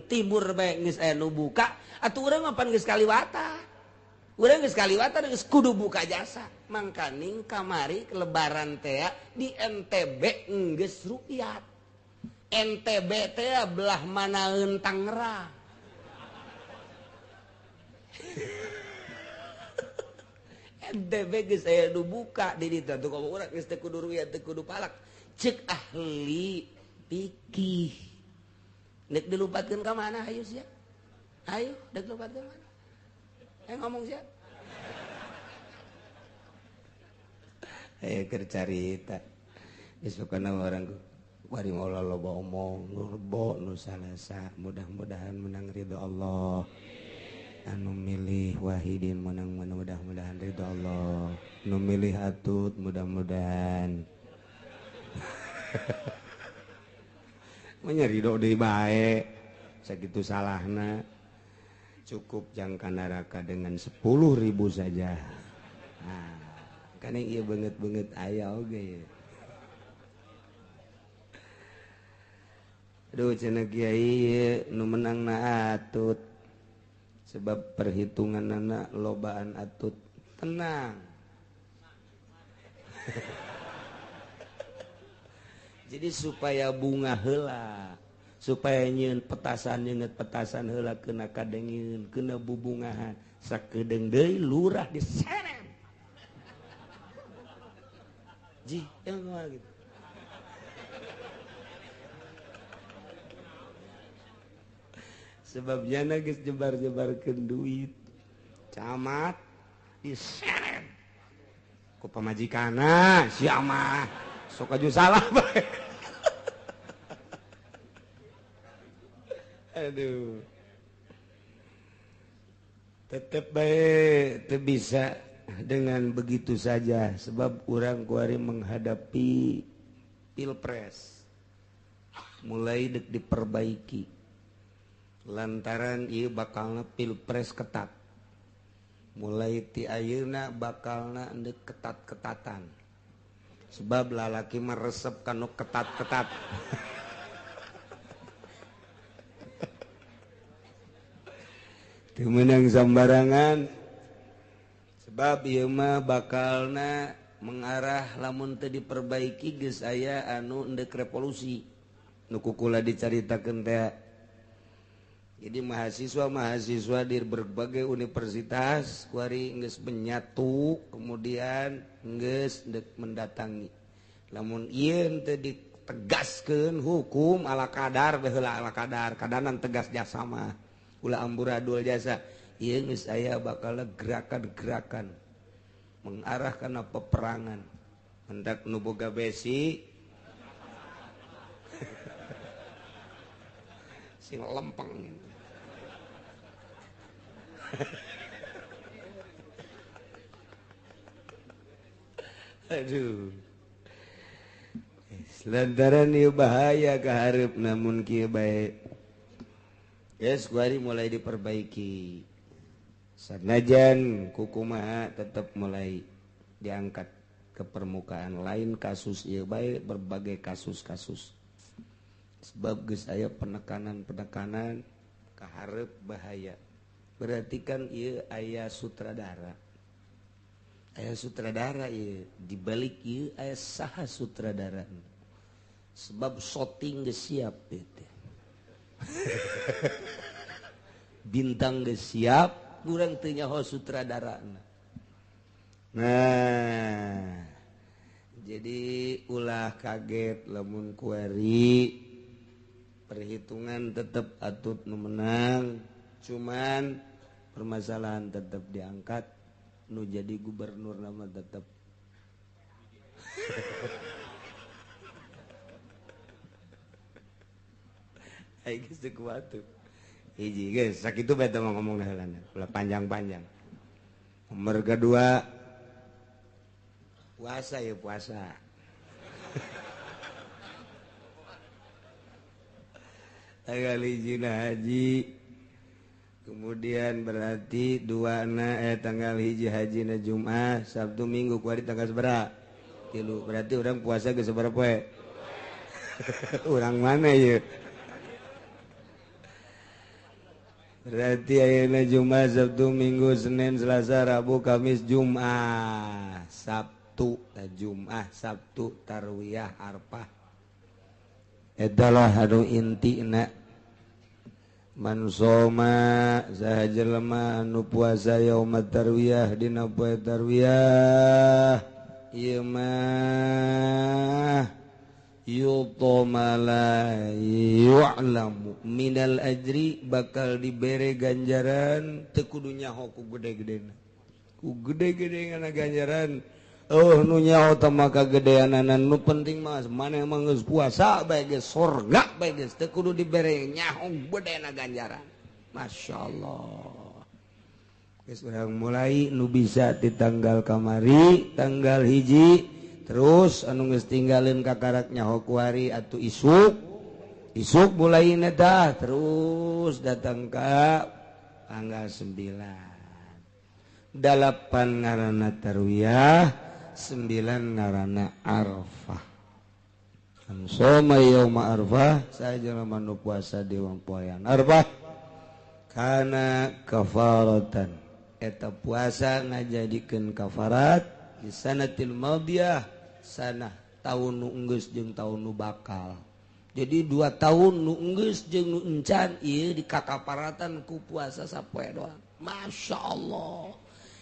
timur bae geus aya nu buka, atuh urang mah pan geus kaliwata. Urang geus kaliwata geus kudu buka jasa. Mangkaning kamari lebaran teh di NTB geus rukyat. NTB teh belah manaeun Tangerang. NTB geus aya nu buka di ditu atuh komo urang geus teu kudu rukyat, teu kudu palak. Cek ahli fikih. Nek dilupatkeun ka mana hayu sia? Hayu dek lupatkeun mana? Ngomong sia. Ayo keur carita. Geus pokona urang bari moal loba omong, nu rebo nu salasa, mudah-mudahan menang ridho Allah. Anu milih Wahidin menang mudah-mudahan ridho Allah. Nu milih Atut mudah-mudahan menyeri deui bae sakitu salahna cukup jangka neraka dengan 10.000 saja. Nah, kan ieu beungeut-beungeut aya oge. Aduh cenah kiai nu menangna Atut sebab perhitunganna lobaan Atut. Tenang. Jadi supaya bunga heula, supaya nyieun petasan nyeungeut petasan heula kena kadengeun, kena bubungahan, sakedeung deui lurah diseret. Ji, yang kumaha gitu. Sebab jana geus jebar-jebarkeun duit. Camat diseret. Ku pamajikanna sia mah. Sok aju salah bae. Aduh. Tetep bae teu bisa dengan begitu saja sebab urang kuari menghadapi pilpres. Mulai dek diperbaiki. Lantaran ieu bakalna pilpres ketat. Mulai ti ayeuna bakalna endek ketat-ketatan. Sebab lalaki meresep kanu ketat-ketat. Teu meunang sambarangan. Sebab ieu mah bakalna mengarah lamun teu diperbaiki geus aya anu endek revolusi. Nu kukula dicaritakeun teh. Jadi mahasiswa-mahasiswa di berbagai universitas kuari geus menyatu kemudian geus dek mendatangi. Lamun ieu teu ditegaskeun hukum ala kadar baheula ala kadar, kadanan tegas jasa mah. Ulah amburadul jasa. Ieu geus aya bakal gerakan-gerakan mengarah kana peperangan. Hendak nu boga besi sing lempeng. Aduh. Lantaran ieu bahaya kaharep namun kieu bae. Yes, kuari mulai diperbaiki. Sanajan kukumaha tetap mulai diangkat ke permukaan lain kasus ieu bae berbagai kasus-kasus. Sebab geus aya penekanan-penekanan kaharep bahaya. Berarti kan ieu aya sutradara. Aya sutradara ieu, dibalik ieu aya saha sutradara. Sebab shooting geus siap ieu teh. Bintang geus siap, kurang teu nyaho sutradarana. Nah, jadi ulah kaget lamun kuari perhitungan tetap atut nu menang, cuman permasalahan tetap diangkat, nu jadi gubernur nama tetap. Aing geus teu kuat tuh. Hiji geus sakitu bae teh ngomong heulana, ulah panjang-panjang. Nomor kedua puasa ya puasa. Tanggal hiji haji. Kemudian berarti dua na tanggal hiji haji na Jumat, Sabtu Minggu kuari tanggal sabaraha? 3. Berarti orang puasa geus sabaraha poe? Urang mana ieu? Berarti ayeuna Jumat, Sabtu, Minggu, Senin, Selasa, Rabu, Kamis, Jumat, Sabtu, Jumat, Sabtu, Tarwiyah, Arfah. Eta lah anu intina. Man soma saha jelema anu puasa yaumat tarwiyah dina poe tarwiyah ieu mah yutoma la yu'lamu minal ajri bakal dibere ganjaran teu kudu nyaho ku gede-gedena ku gede-gede ngana ganjaran oh nu nyaho teh maka gedeanana nu penting mah maneh mah geus puasa bae geus sorga bae geus teu kudu dibere nyaho gedena ganjaran. Masyaallah. Geus urang mulai nu bisa di tanggal kamari tanggal hiji terus anu geus tinggalin kakarak nyaho kuari atuh isuk isuk mulai dah terus datang ka tanggal 9 8 ngaranna tarwiyah 9 ngaranna Arafah. Soma yauma Arafah saja jelema nu puasa di poean Arafah kana kafaratan eta puasa ngajadikeun kafarat di sanatil madiyah sanah tahun nu enggeus jeung tahun nu bakal. Jadi 2 tahun nu enggeus jeung nu encan ieu dikakaparatan ku puasa sapoe doang. Masya Allah.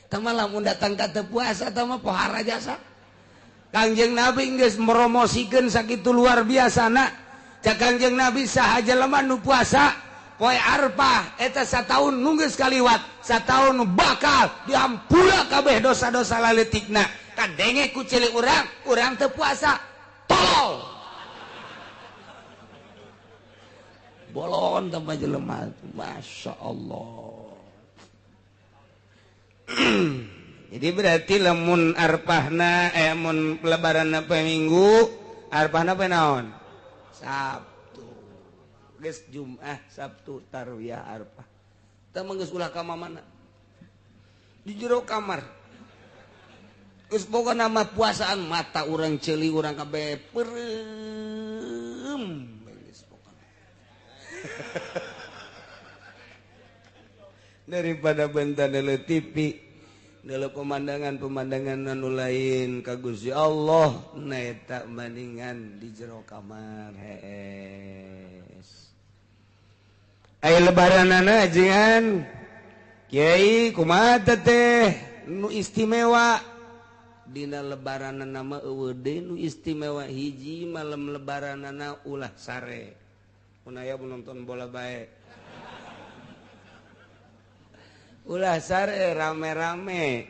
Tah mah lamun datang ka teu puasa tah mah pohara jasa. Kangjeng Nabi geus promosikeun sakitu luar biasana. Cak Kangjeng Nabi saha jelema nu puasa poe Arfah eta sataun nu geus kaliwat, sataun nu bakal diampura kabeh dosa-dosa laletikna. Kadenge ku cilik urang, urang teu puasa. Tolol. Bolon tambah jelema. Masya Allah. Jadi berarti lamun arpahna mun lebaranna poe Minggu, arpahna poe naon? Sabtu. Geus Jumat, Sabtu, Tarwiyah, Arfah. Teu mah geus ulah ka mamana. Di jero kamar. Geus boga nama puasaan mata urang ceuli urang kabeh peureum geus pokona. Daripada benta neuleuh TV, neuleuh pemandangan-pemandangan anu lain ka Gusti Allah, na eta bandingan di jero kamar hees. Aya lebaranana ajengan Kiai kumaha teh nu istimewa dina lebaranana mah eueuh deui nu istimewa hiji malam lebaranana ulah sare. Mun aya nonton bola bae. Ulah sare rame-rame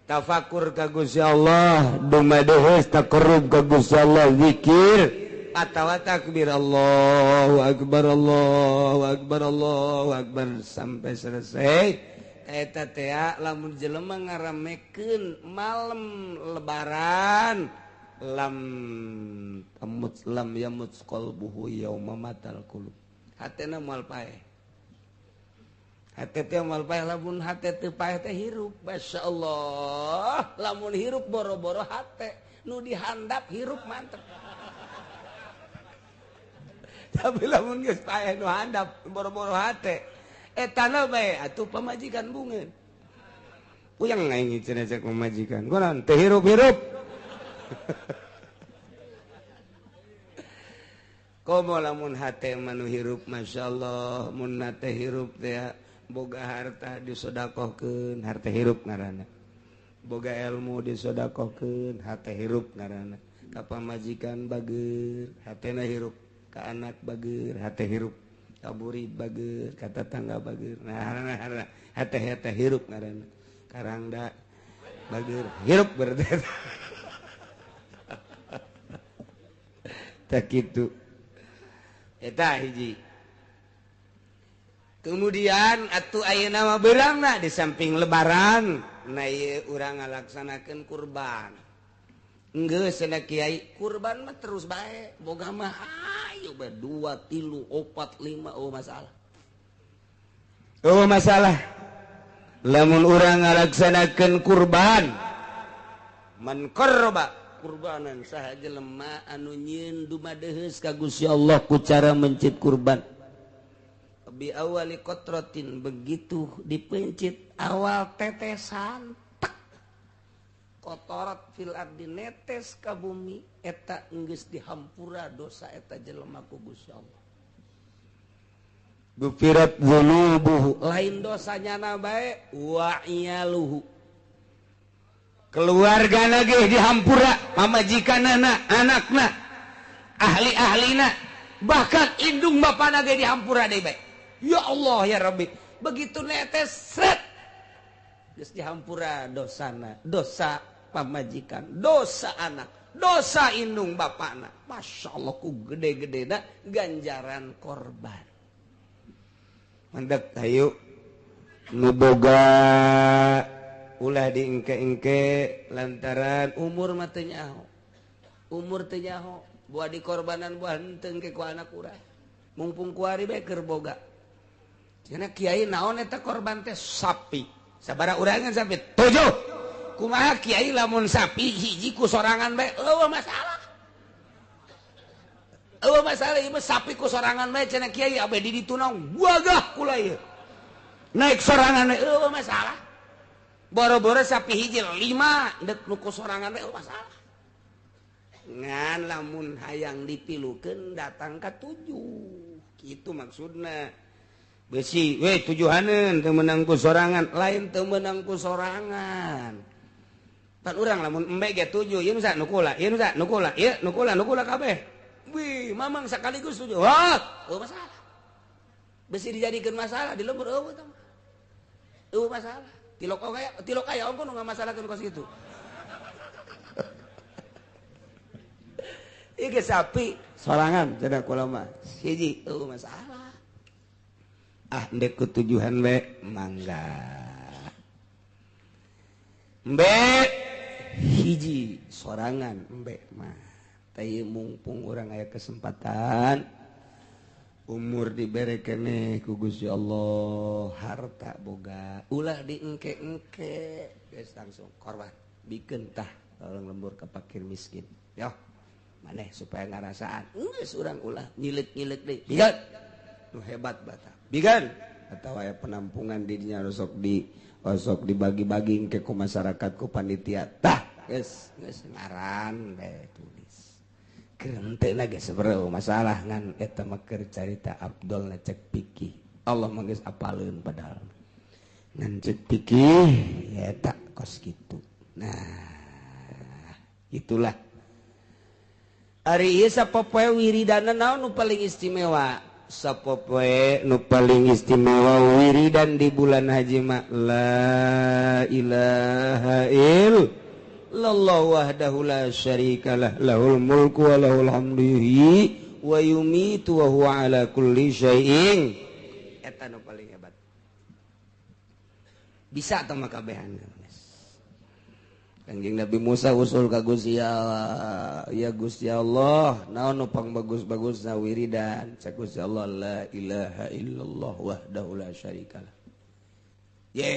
tafakur ka Gusti Allah, dumadehes taqarrub ka Gusti Allah, zikir atawa takbir Allahu akbar Allahu akbar Allahu akbar sampai selesai. Eta teh lamun jelema ngaramekeun malam lebaran lam tamut lam yamut qalbuhu yauma matal qulub hatena moal paeh. Hate teh moal paeh lamun hate teu paeh teh hirup. Masyaallah, lamun hirup boro-boro hate nu dihandap hirup mantep. Tapi lamun geus paeh nu handap boro-boro hate etana bae atuh pamajikan bungeun. Puyeng aing cenah cek pamajikan. Kunaon teu hirup-hirup. Komo lamun hate manu hirup masyaallah, mun hate hirup teh boga harta disodakohkeun, harta hirup ngaranna. Boga ilmu disodakohkeun, hate hirup ngaranna. Ka pamajikan bager, hatena hirup. Ka anak bager, hate hirup. Ka murid bager, ka tetangga bager. Nah, hate hirup ngaranna. Karangda bager, hirup berarti. Tak kitu. Eta hiji. Kemudian atuh ayeuna mah beurangna di samping lebaran, na ieu urang ngalaksanakeun kurban. Enggeus cenah kiai, kurban mah terus bae, boga mah ayo bae 2, 3, 4, 5 oh masalah. Oh masalah. Lamun urang ngalaksanakeun kurban, man qarraba kurbanan saha jelema anu nyieun dumadeheus ka Gusti Allah ku cara mencit kurban. Bi awali kotrotin, begitu dipencit awal tetesan tek kotorat fil ardi netes ka bumi eta enggeus dihampura dosa eta jelema ku Gusti Allah. Gufirat dzunubuhu, lain dosanya na bae wa iyaluhu, keluargana ge dihampura, pamajikanana, anakna, ahli-ahlina, bahkan indung bapana ge dihampura deui bae. Ya Allah ya Rabbi, begitu netes sret geus dihampura dosana, dosa pamajikan, dosa anak, dosa indung bapana. Masya Allah ku gede-gedena ganjaran korban. Mandek hayu nu boga ulah diengke-engke lantaran umur mah teu nyaho. Umur teu nyaho, buah dikorbanan buah henteu engke ku anak urang. Mumpung kuari bae keur boga. Cenah kiai naon eta korban teh sapi. Sabaraha urangan sapi? 7. Kumaha kiai lamun sapi hiji ku sorangan bae eueuh masalah. Eueuh masalah ieu mah sapi ku sorangan bae cenah kiai abe di ditu naon wagah kula ieu. Naik sorangan bae eueuh masalah. Boro-boro sapi hiji 5 deuk nu ku sorangan bae eueuh masalah. Ngan lamun hayang dipilukeun datang ka 7. Kitu maksudna. Besi, weh tujuhaneun teu meunang ku sorangan, lain teu meunang ku sorangan. Pan urang lamun embe ge 7, ieu nu sa nu kula, ieu nu sa nu kula, ieu nu kula, nu kula kabeh. Wih, mamang sekaligus 7. Wah, eueuh masalah. Besi dijadikeun masalah di lembur eueuh tah. Eueuh masalah. Tilok aya ongko nu ngamasalahkeun kos kitu. Ieu ge sapi sorangan cenah kula mah. Hiji eueuh masalah. Ah ndek ketujuhan be mangga embe hiji sorangan embe mah teh mumpung urang aya kesempatan umur dibere keneh ku Gusti Allah harta boga ulah diengke-engke geus langsung korban bikeun tah tolong lembur ka fakir miskin yo maneh supaya ngarasaan geus urang ulah nyileuk-nyileuk deui bigan nu hebat bata bigan atau aya penampungan didinya osok dibagi-bagi ke ku masyarakat ku panitia tah geus geus ngaran bae tulis kerenteuna geus sebereu masalah ngan eta mah keur carita Abdul cek pikih Allah mah geus apaleun padahal ngan cek pikih eta kos kitu. Nah itulah ari ieu sapopoe wiridana naon nu paling istimewa. Sapopoe nu paling istimewa wiridan di bulan haji mah la ilaha illallah wahdahu la syarikalah lahul mulku wa lahul hamdu yuhyi wa yumitu wa huwa ala kulli syai'in. Eta nu paling hebat. Bisa tah mah kabehan. Kanjeng Nabi Musa usul ka Gusti Allah, ya Gusti Allah, naon nu pangbagus-bagusna wiridan? Cek Gusti Allah, la ilaha illallah wahdahu la syarikalah. Ye,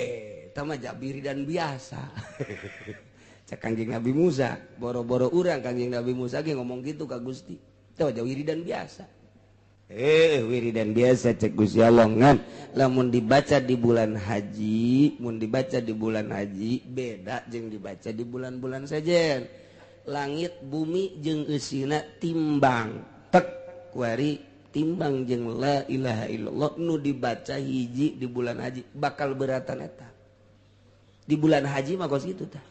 eta mah jabiri dan biasa. Cek Kanjeng Nabi Musa, boro-boro urang Kanjeng Nabi Musa ge ngomong gitu ka Gusti. Teh wiridan biasa. Wiridan biasa cek Gusti Allah ngan lamun dibaca di bulan haji, mun dibaca di bulan haji beda jeung dibaca di bulan-bulan sejen. Langit bumi jeung eusina timbang. Tek kuari timbang jeung la ilaha illallah nu dibaca hiji di bulan haji bakal beratan eta. Di bulan haji mah kos kitu tah.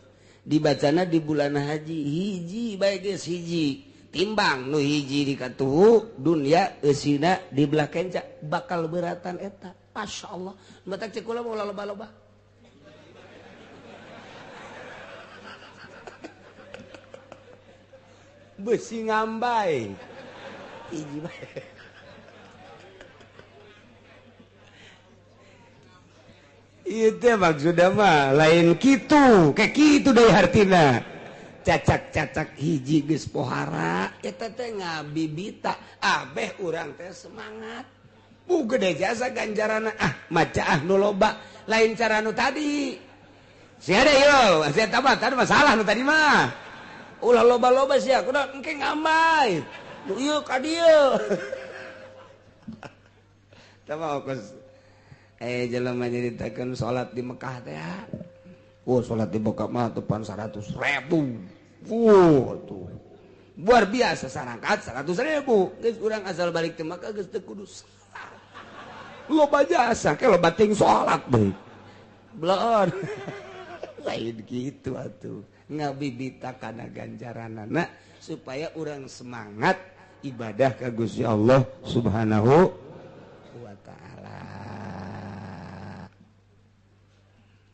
Dibacana di bulan haji hiji bae geus hiji timbang nu hiji di katuhu dunia eusina di belah kenca bakal beratan eta. Masyaallah matak cek kula mah loba-loba. Besi ngambai hiji bae. Itu maksudnya mah lain kitu, kayak kitu deui hartina. Cacak-cacak hiji geus pohara eta teh ngabibita abeh urang teh semangat. Bu gede jasa ganjarana ah maca ah nu loba lain cara nu tadi. Sia deui yo, sia tambah tadi masalah nu tadi mah. Ulah loba-loba sia kudu engke ngambai. Nu ieu ka dieu. Tah mah kos jelema nyaritakeun salat di Mekah teh. Oh, salat di Mekah mah tepan 100.000. Tuh. Luar biasa sarangkat 100.000. Geus urang asal balik teh Mekah geus teu kudu salat. Loba jasa ke loba ting salat deui. Bloon. Lain kitu atuh. Ngabibita kana ganjaranana supaya urang semangat ibadah ka Gusti Allah Subhanahu wa ta'ala.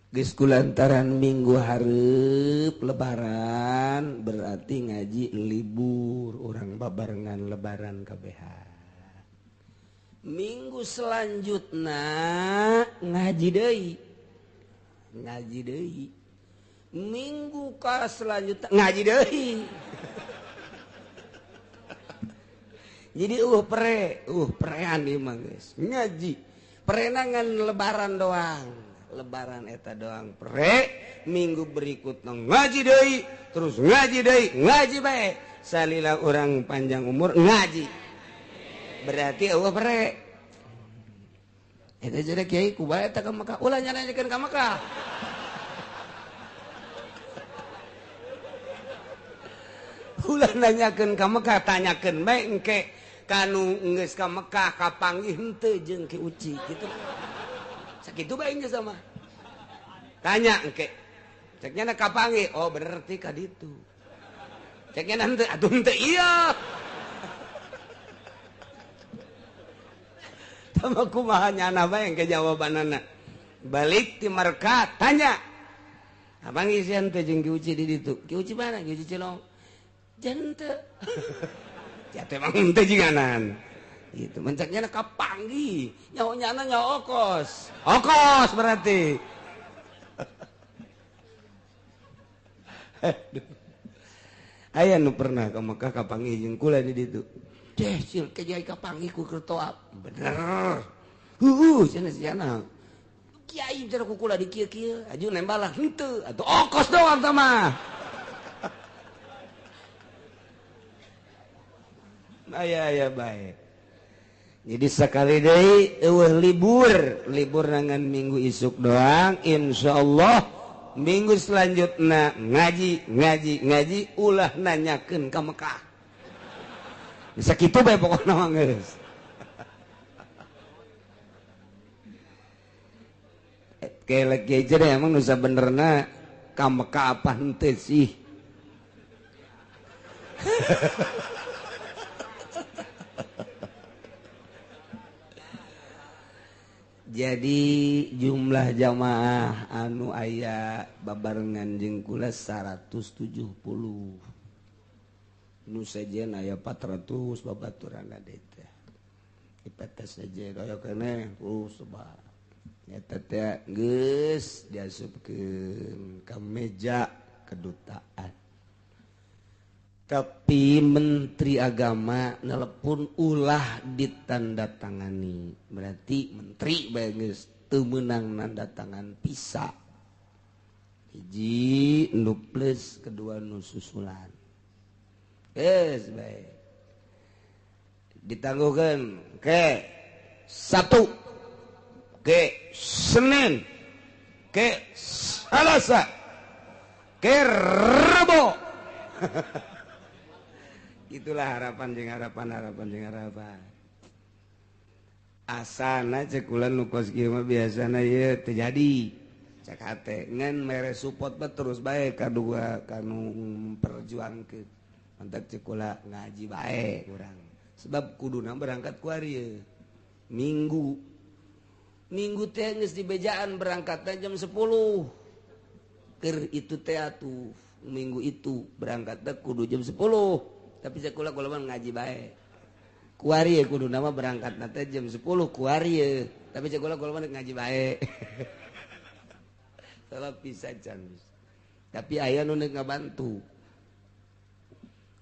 Geus kulantaran minggu hareup lebaran berarti ngaji libur urang babarengan lebaran kabehan. Minggu selanjutna ngaji deui. Ngaji deui. Minggu ka selanjutna ngaji deui. Jadi prean ieu mah geus. Ngaji. Perenangan lebaran doang. Lebaran eta doang pre, minggu berikutnya ngaji deui, terus ngaji deui, ngaji bae. Salila urang panjang umur ngaji. Berarti eueuh pre. Eta jadi kiai ku bae eta ka Mekah, ulah nyanyakeun ka Mekah. Ulah nanyakeun ka Mekah, tanyakeun bae engke kanu geus ka Mekah kapanggih henteu jeung Ki Uci kitu. Sakitu bae geus sama. Tanya engke. Ceknya na kapanggih, oh berarti ka ditu. Ceknya henteu, atuh henteu ieu. Tama kumaha nyana bae engke jawabanana. Balik ti Mekah tanya. Abang isian teh jeung Ki Uci di ditu. Ki Uci mana? Ki Uci Cilong. Jangan teu. Ya teh emang henteu jinganan. Gitu mencaknya kapanggih nyaho nyana nyaho okos. Okos berarti. Aya nu pernah ka Mekah kapanggih jeung kula di ditu. Deh sil ke kiai kapanggih ku keur toap. Bener. Heuh cenah sia. Kiai cenah ku kula di kieu-kieu, aju nembalah henteu atuh okos doang tah mah. Aya aya bae. Jadi sekali deui eueuh libur, libur nangan minggu isuk doang, insyaallah minggu selanjutna ngaji, ngaji, ngaji ulah nanyakeun ka Mekah. Sakitu bae pokona mah geus. Kelek ge deh emang nu sabenerna ka Mekah apa henteu sih. Jadi jumlah jamaah anu aya babarengan jeung kula 170. Nu sejen aya 400 babaturan teh. Ipetes sejen aya keneh sebab eta teh geus diasupkeun ka meja kedutaan. Tapi Menteri Agama nelepon ulah ditandatangani. Berarti menteri bae geus teu meunang nanda tangan visa. Hiji nu plus, kedua nu susulan. Geus bae. Ditangguhkeun ke Sabtu, ke Senin, ke Selasa, ke Rebo. Itulah harapan jeung harapan, harapan jeung harapan. Asana cek kula nu kos kieu mah biasana ieu teu jadi. Cek hate ngan mere support mah terus bae kadua kanu memperjuangkeun. Mantak cek kula ngaji bae urang. Sebab kuduna berangkat ku ari Minggu. Minggu teh geus dibejaan berangkatna jam 10. Keur itu teh atuh minggu itu berangkatna kudu jam 10. Tapi cek kula kula mah ngaji bae. Kuari kudu nama berangkatna teh jam 10 kuari. Tapi cek kula kula mah ngaji bae. Salah bisa can. Tapi aya nu neuk ngabantu.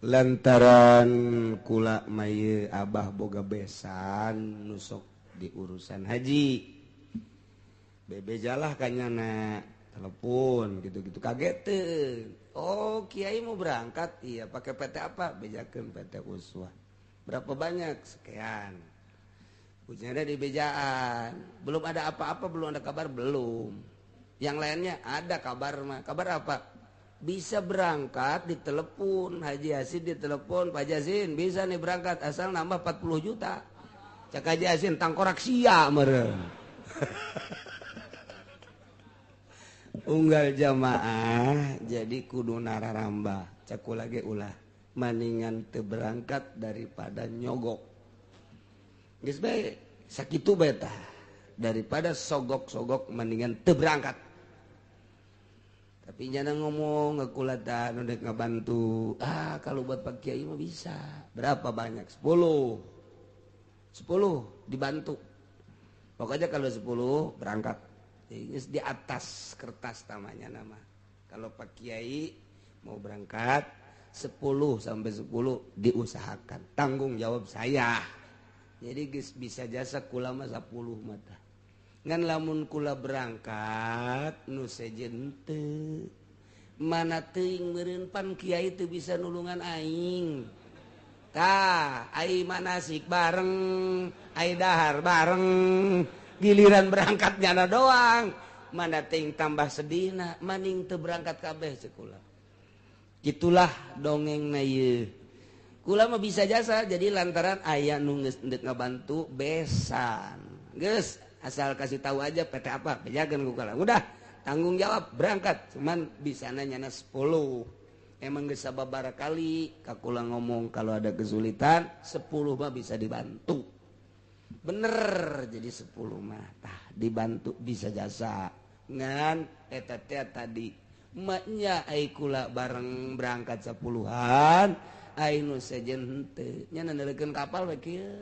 Lantaran kula mah ieu abah boga besan nu sok di urusan haji. Bebejalah kanyana telepon gitu-gitu kaget teu. Oh, kiai mau berangkat, iya pakai PT apa? Bejakeun PT Uswah. Berapa banyak? Sekian. Ujiannya di bejaan. Belum ada apa-apa, belum ada kabar, belum. Yang lainnya ada kabar mah. Kabar apa? Bisa berangkat ditelepon, Haji Yasin ditelepon, Pak Yasin bisa nih berangkat asal nambah 40 juta. Cak Haji Yasin tangkorak sia meureun. Unggal jamaah jadi kudu nararambah. Cak kula ge ulah maningan teu berangkat daripada nyogok. Geus bae sakitu bae tah. Daripada sogok-sogok mendingan teu berangkat. Tapi jangan ngomong ngekulatan udah ngebantu. Ah, kalau buat Pak Kiai mah bisa. Berapa banyak? 10. 10 dibantu. Pokoknya kalau 10 berangkat. Ini di atas kertas namanya nama. Kalau Pak Kiai mau berangkat 10 sampai 10 diusahakan. Tanggung jawab saya. Jadi geus bisa jasa kula mah 10 mata. Ngan lamun kula berangkat nu sejen teu. Mana teuing meureun pan kiai teu bisa nulungan aing. Tah, ai manasik bareng, ai dahar bareng. Giliran berangkat nyana doang. Mana teuing tambah sedihna, maning teu berangkat kabeh cek kula. Itulah dongengna ieu. Kula mah bisa jasa jadi lantaran aya nu geus endek ngabantu besan. Geus asal kasih tahu aja PT apa, bejakeun ku kula. Udah, tanggung jawab berangkat. Cuman bisana nyana 10. Emang geus sababaraha kali ka kula ngomong kalau ada kesulitan 10 mah bisa dibantu. Bener jadi 10 mah tah dibantu bisa jasa. Ngan eta teh tadi maknya ai kula bareng berangkat 10-an ai nu sejen henteu nya nandelekeun kapal we kieu.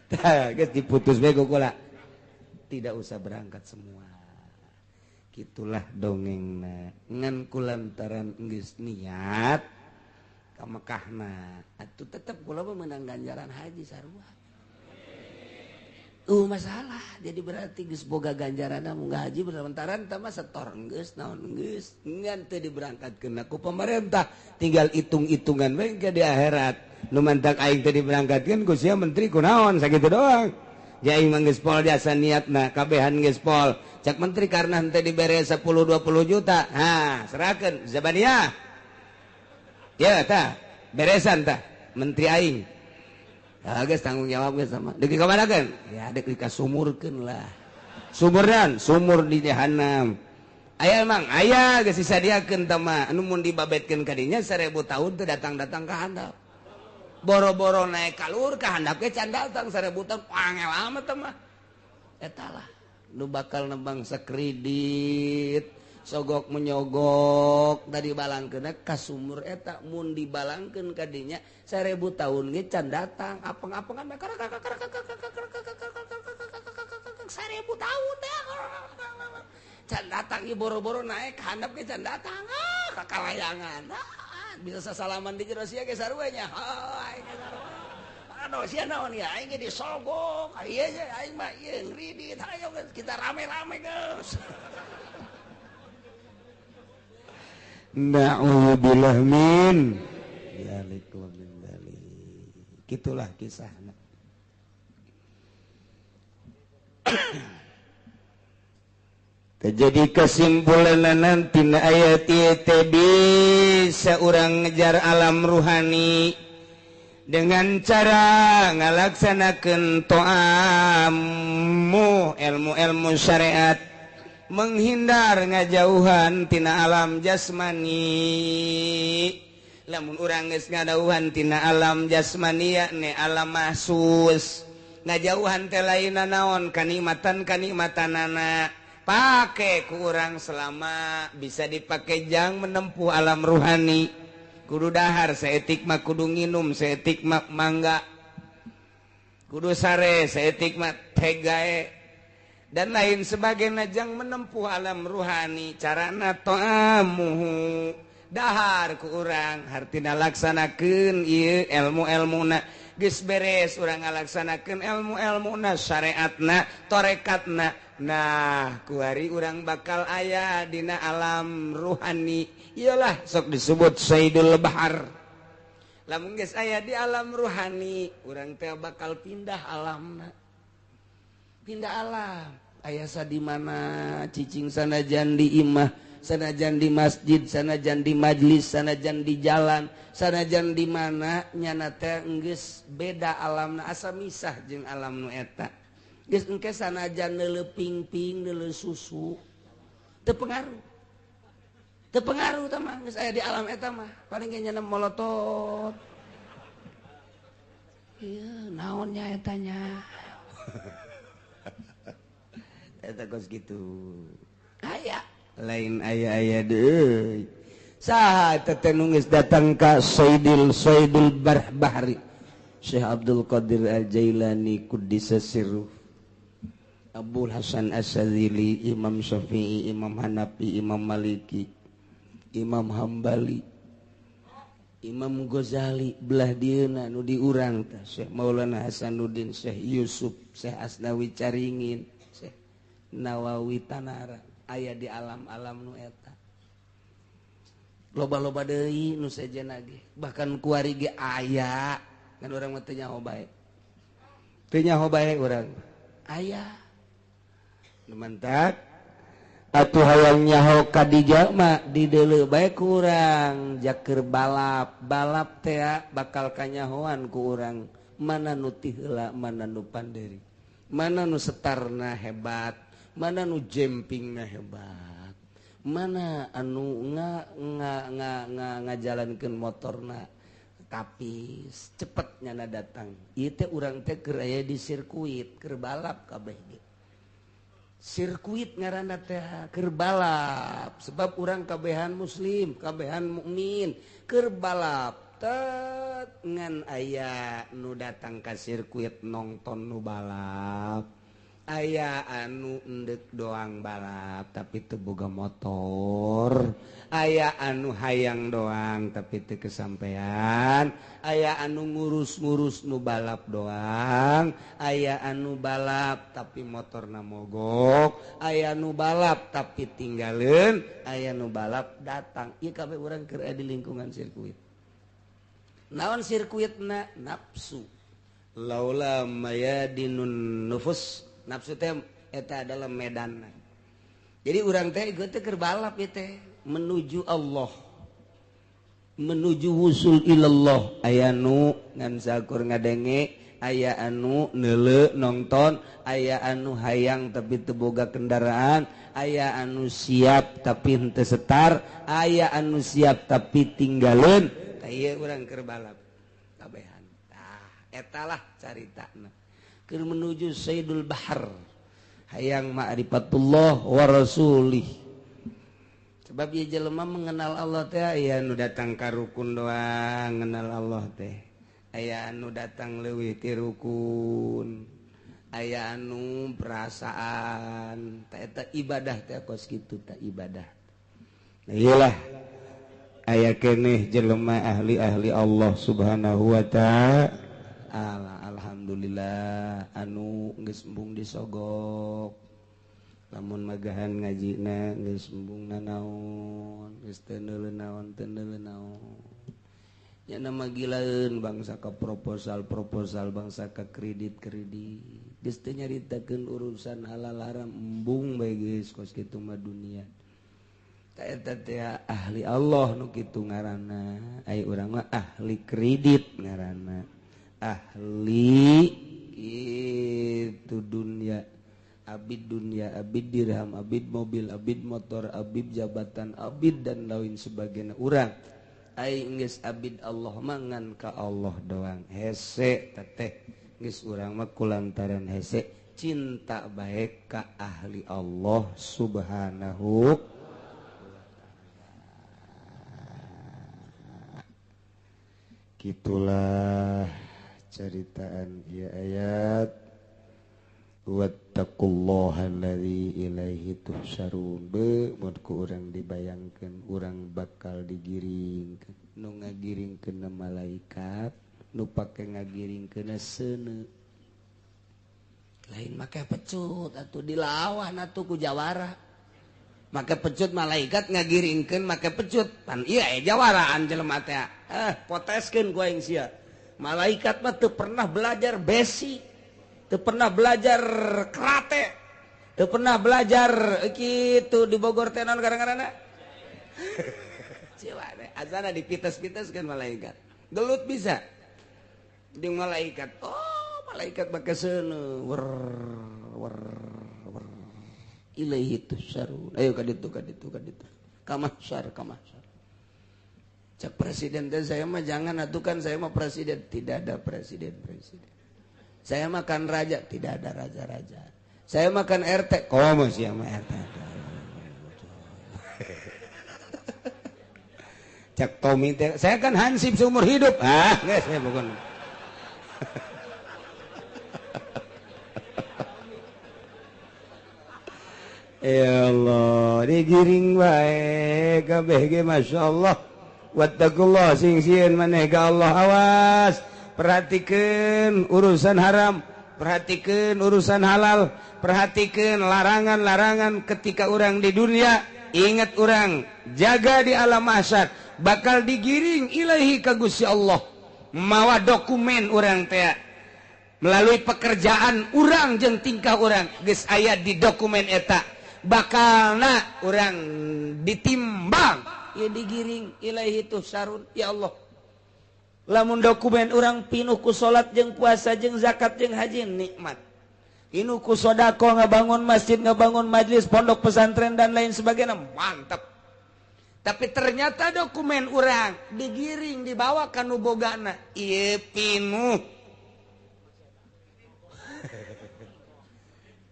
Tah geus diputus bae ku kula. Tidak usah berangkat semua. Gitulah dongengna. Ngan kulantaran geus niat ka Mekahna atuh tetep kula mah meunang ganjaran haji sarua. Masalah jadi berarti geus boga ganjaranna munggah haji berlantaran tah mah setor geus naon geus ngan teu diberangkatkeun ku pemerintah tinggal hitung-hitungan we ke di akhirat nu mantak aing teu diberangkatkeun ku sia menteri kunaon sakitu doang. Ja aing mah geus pol jasa niatna kabehan geus pol cak menteri karena henteu dibere 10 20 juta ha serahkeun zabaniyah ya tah beresan tah menteri aing. Ya geus tanggung jawab geus sama. Deuk dikamanakeun? Ya deuk dikasumurkeun lah. Sumurnan, sumur di jahanam. Aya emang aya geus disadiakeun tah mah anu mun dibabetkeun ka dinya 1000 tahun teu datang-datang ka handap. Boro-boro naik kalur ka handap ge can datang 1000 tahun angel amat tah mah. Eta lah nu bakal nembang sakredit. Sogok menyogok tadi balangkeun ka sumur eta mun dibalangkeun ka dinya 1000 tahun ge can datang apeng-apengan 1000 tahun teh can datang ieu boro-boro naik handap ge can datang ah kakalayangan bisa sasalaman di jero sia ge sarua nya hai Aduh sia naon ya aing ge disogok. Ieu aing mah ieu ngridit hayo kita rame-rame geus. Na'udzubillah min dzalik wa min dzalik. Gitulah kisahna. Terjadi kesimpulan nanti ayat ieu bisa urang ngejar alam ruhani dengan cara ngalaksanakeun to'amu ilmu-ilmu syariat, menghindar ngajauhan tina alam jasmani. Lamun urang geus ngadauhan tina alam jasmani yakni alam mahsus, ngajauhan teh lainna naon kanikmatan kanikmatanana pake ku urang selama bisa dipake jang menempuh alam ruhani. Kudu dahar saeutik mah kudu nginum saeutik mah mangga, kudu sare saeutik mah tegae dan lain sebagainya jang menempuh alam ruhani. Carana to'amuhu dahar ku urang hartina laksanakeun ieu ilmu-ilmuna geus beres urang ngalaksanakeun ilmu-ilmuna syariatna torekatna. Nah kuari urang bakal aya dina alam ruhani. Iyalah sok disebut Sayyidul Bahar. Lamun geus aya di alam ruhani urang teh bakal pindah alamna, pindah alam. Aya sa di mana cicing sanajan di imah, sanajan di masjid, sanajan di majlis, sanajan di jalan, sanajan di mana nyana teh geus beda alamna, asa misah jeung alam nu eta. Geus engke sanajan neuleuh pingping, neuleuh susu teu pengaruh. Teu pengaruh tah mah geus aya di alam eta mah. Paling ge nyana molotot. Ieu naon nya eta nya. Eta kos kitu. Aya lain aya-aya deui. Saha eta teh nu geus datang ka Sayyidul Bahri Syekh Abdul Qadir Al-Jailani Quddisa Sirruh, Abul Hasan Asy-Syadzili, Imam Syafi'i, Imam Hanafi, Imam Maliki, Imam Hambali, Imam Ghazali belah dieuna nu diurang teh Syekh Maulana Hasanuddin, Syekh Yusuf, Syekh Asnawi Caringin, Syekh Nawawi Tanara aya di alam-alam nu eta. Loba-loba deui nu sejenna ge, bahkan kuari ge aya kan urang mah teu nyaho bae. Teu nyaho bae urang. Aya. Nu mantak atuh hayang nyaho ka dijalma dideuleu bae ku urang jaker balap. Balap teh bakal kanyahoan ku urang mana nu ti heula, mana nu panderi, mana nu setarna hebat, mana nu jempingna hebat, mana anu nga nga nga nga ngajalankeun motorna tapi cepet nyana datang. Ieu teh urang teh keur aya di sirkuit, keur balap kabeh ge. Sirkuit ngaranna teh keur balap, sebab urang kabehan muslim, kabehan mukmin, keur balap tet ngan aya nu datang ka sirkuit nongton nu balap, aya anu endek doang balap tapi teu boga motor, aya anu hayang doang tapi teu kesampean, aya anu ngurus-ngurus nu balap doang, aya anu balap tapi motorna mogok, aya nu balap tapi tinggaleun, aya nu balap datang. Ieu kabeh urang keur aya di lingkungan sirkuit. Naon sirkuitna? Nafsu. Laula mayadinun nufus. Nafsu teh eta adalah medan. Jadi urang teh ieu teh keur balap ieu teh menuju Allah, menuju wusul ilallah. Aya nu ngan sakur ngadenge, aya anu neuleuh nonton, aya anu hayang tapi teu boga kendaraan, aya anu siap tapi henteu setar, aya anu siap tapi tinggaleun. Tah ieu urang keur balap kabehan. Tah eta lah caritana. Keur menuju Sayyidul Bahar, hayang ma'rifatullah wa rasulih. Sebab ieu jelema mengenal Allah teh aya nu datang ka rukun doang ngenal Allah teh, aya anu datang leuwih ti rukun, aya anu perasaan. Tah eta ibadah teh kos kitu tah ibadah. Nah iyalah aya keneh jelema ahli-ahli Allah Subhanahu wa ta'ala. Ala alhamdulillah anu geus embung disogok. Lamun magahan ngajina geus embung nanaon, geus teu neuleuh naon, teu neuleuh naon. Nya nama gilaeun bangsa ka proposal-proposal, bangsa ka kredit-kredit. Geus teu nyaritakeun urusan halal haram embung bae geus kos kitu mah dunia. Eta teh ahli Allah nu kitu ngaranna, ai urang mah ahli kredit ngaranna. Ahli itu dunia, abid dunia, abid dirham, abid mobil, abid motor, abid jabatan, abid dan lain sebagainya. Urang ai geus abid Allah mangan ka Allah doang. Hese teteh geus urang mah kulantaran hese cinta bae ka ahli Allah subhanahu. Gitulah ceritaan ieu ayat. Wattaqullaha allazi ilaihi tuhsyarun. Be mun ku urang dibayangkeun urang bakal digiringkeun. Nu ngagiringkeun malaikat, nu pake ngagiringkeun seuneu. Lain make pecut atuh dilawan atuh ku jawara. Make pecut malaikat ngagiringkeun make pecut. Pan ieu aya jawaraan jelema teh. Poteskeun ku aing sia. Malaikat mah teu pernah belajar besi, teu pernah belajar karate, teu pernah belajar kitu di Bogor teh naon gara-garana. Ciwane azana dipites-piteskeun malaikat. Gelut bisa. Di malaikat. Oh, malaikat make seuneu. Wer wer wer. Ilaihi tusarun. Ayo ka ditu ka ditu ka ditu. Ka mahsyar ka mahsyar. Cak presiden teh saya mah jangan atuh kan saya mah presiden, tidak ada presiden-presiden. Saya makan raja, tidak ada raja-raja. Saya makan RT, komo sih sama RT. Cak Tommy teh, saya kan hansip seumur hidup. Ah, enggak saya bukan. Ya Allah, digiring bae kabeh ge masyaallah. Wattaqullah sing sieun maneh ka Allah, awas. Perhatikeun urusan haram, perhatikeun urusan halal, perhatikeun larangan-larangan ketika urang di dunia. Ingat urang jaga di alam mahsyar, bakal digiring ilahi ka Gusti Allah. Mawa dokumen urang teh melalui pekerjaan urang jeung tingkah urang geus aya di dokumen eta, bakalna urang ditimbang. Ya digiring ilahi tuhsarun. Ya Allah, lamun dokumen urang pinuh ku salat jeung puasa jeung zakat jeung haji nikmat, pinuh ku sedekah ngabangun masjid, ngabangun majlis, pondok pesantren dan lain sebagainya, mantap. Tapi ternyata dokumen urang digiring dibawa ka nu bogana, ieu pinuh.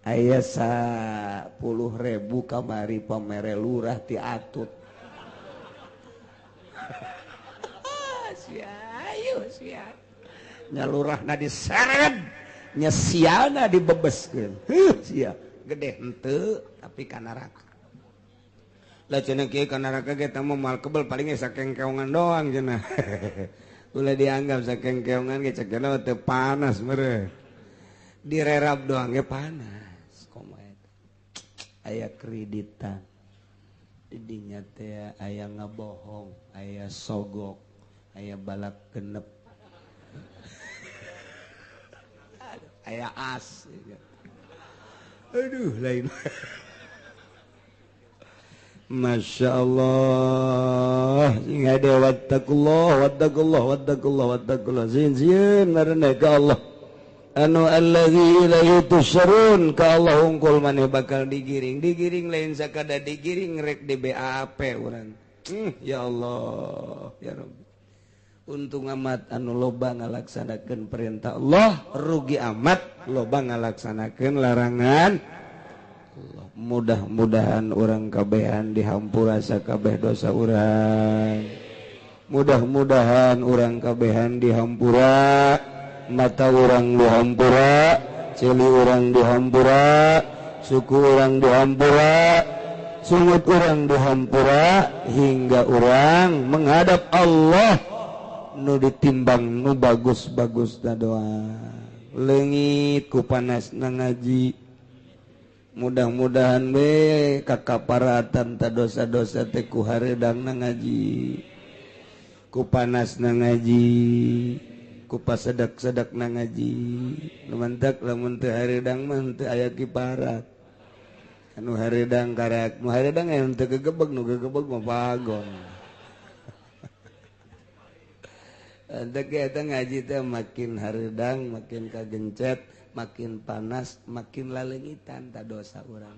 Aya 10.000 kamari pamere lurah ti atut. Ayo sia. Nyalurahna diseret, nya siana dibebeskeun. Heuh sia, gede henteu tapi ka neraka. Lah cenah kieu ka neraka ge teh moal kebel paling ge sakengkeongan doang cenah. Ulah dianggap sakengkeongan ge cekna teu panas meureun. Direrap doang ge panas. Komo eta. Aya kreditan. Di dinya teh aya ngabohong, aya sogok, aya balap genep, aya as. Aduh lain. Masya Allah. Sing hade wattaqullah wattaqullah wattaqullah wattaqullah. Sieun maraneh ka Allah. Anu allazi ilaihi tusyrun, ka Allah hungkul maneh bakal digiring. Digiring lain sakada digiring rek di BAP urang. Ya Allah, ya Rabbi. Untung amat anu loba ngalaksanakeun perintah Allah, rugi amat loba ngalaksanakeun larangan Allah. Mudah-mudahan urang kabehan dihampura sakabeh dosa urang. Mudah-mudahan urang kabehan dihampura, mata urang dihampura, ceuli urang dihampura, suku urang dihampura, sungut urang dihampura, hingga urang menghadap Allah Nu ditimbang nu bagus-bagus da doa. Leungit ku panasna ngaji. Mudah-mudahan we kakaparatan ta dosa-dosa teh ku hareudangna ngaji. Ku panasna ngaji, ku pasedak-sedakna ngaji. Nu mantak lamun teu hareudang mah teu aya kiparat. Anu hareudang karak, nu hareudang aya teu gegebeg, nu gegebeg mah bagong. Entek eta ngaji teh makin hareudang, makin kagencet, makin panas, makin laleungitan ta dosa urang.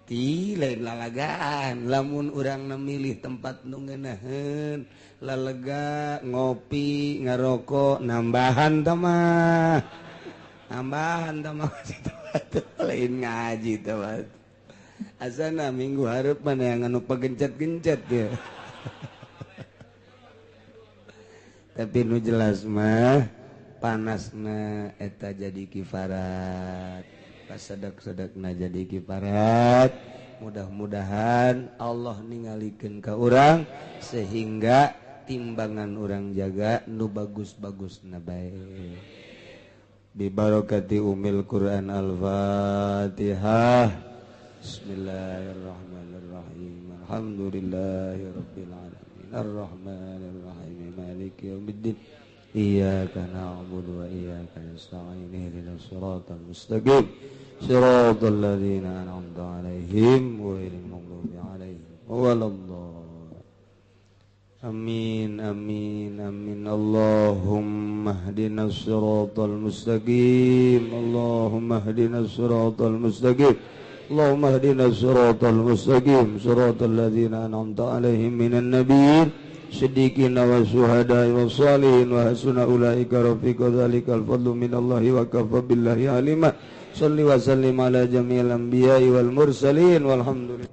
Ti lain lalagaan, lamun urang memilih tempat nu ngeunaheun, lalega ngopi, ngarokok, nambahan tah mah. Nambahan tah mah lain ngaji tah mah. Asana minggu hareup mana yang anu pagencet-gencet ya. Tapi nu jelas mah panasna eta jadi kifarat, pasedak-sedekna jadi kifarat. Mudah-mudahan Allah ningalikeun ka urang sehingga timbangan urang jaga nu bagus-bagusna bae. Bi barakati umil Quran. Al-Fatihah. Bismillahirrahmanirrahim. Alhamdulillahirabbil alamin. Arrahmanirrahim. Maliki yaumiddin. Iyyaka na'budu wa iyyaka nasta'in. Ihdinas siratal mustaqim. Siratal ladzina an'amta 'alaihim ghairil maghdubi 'alaihim waladdallin. Amin amin amin. Allahumma ihdinas siratal mustaqim. Allahumma ihdinas siratal mustaqim. Allahumma ihdinas siratal mustaqim. Siratal ladzina an'amta 'alaihim minan nabiyyin siddiqina wa syuhada'i wa shalihin wa hasuna ulaika rafiqa. Dzalikal fadlu minallahi wa kafa billahi alima. Shalli wa sallim ala jami'il anbiya'i wal mursalin walhamdulillah.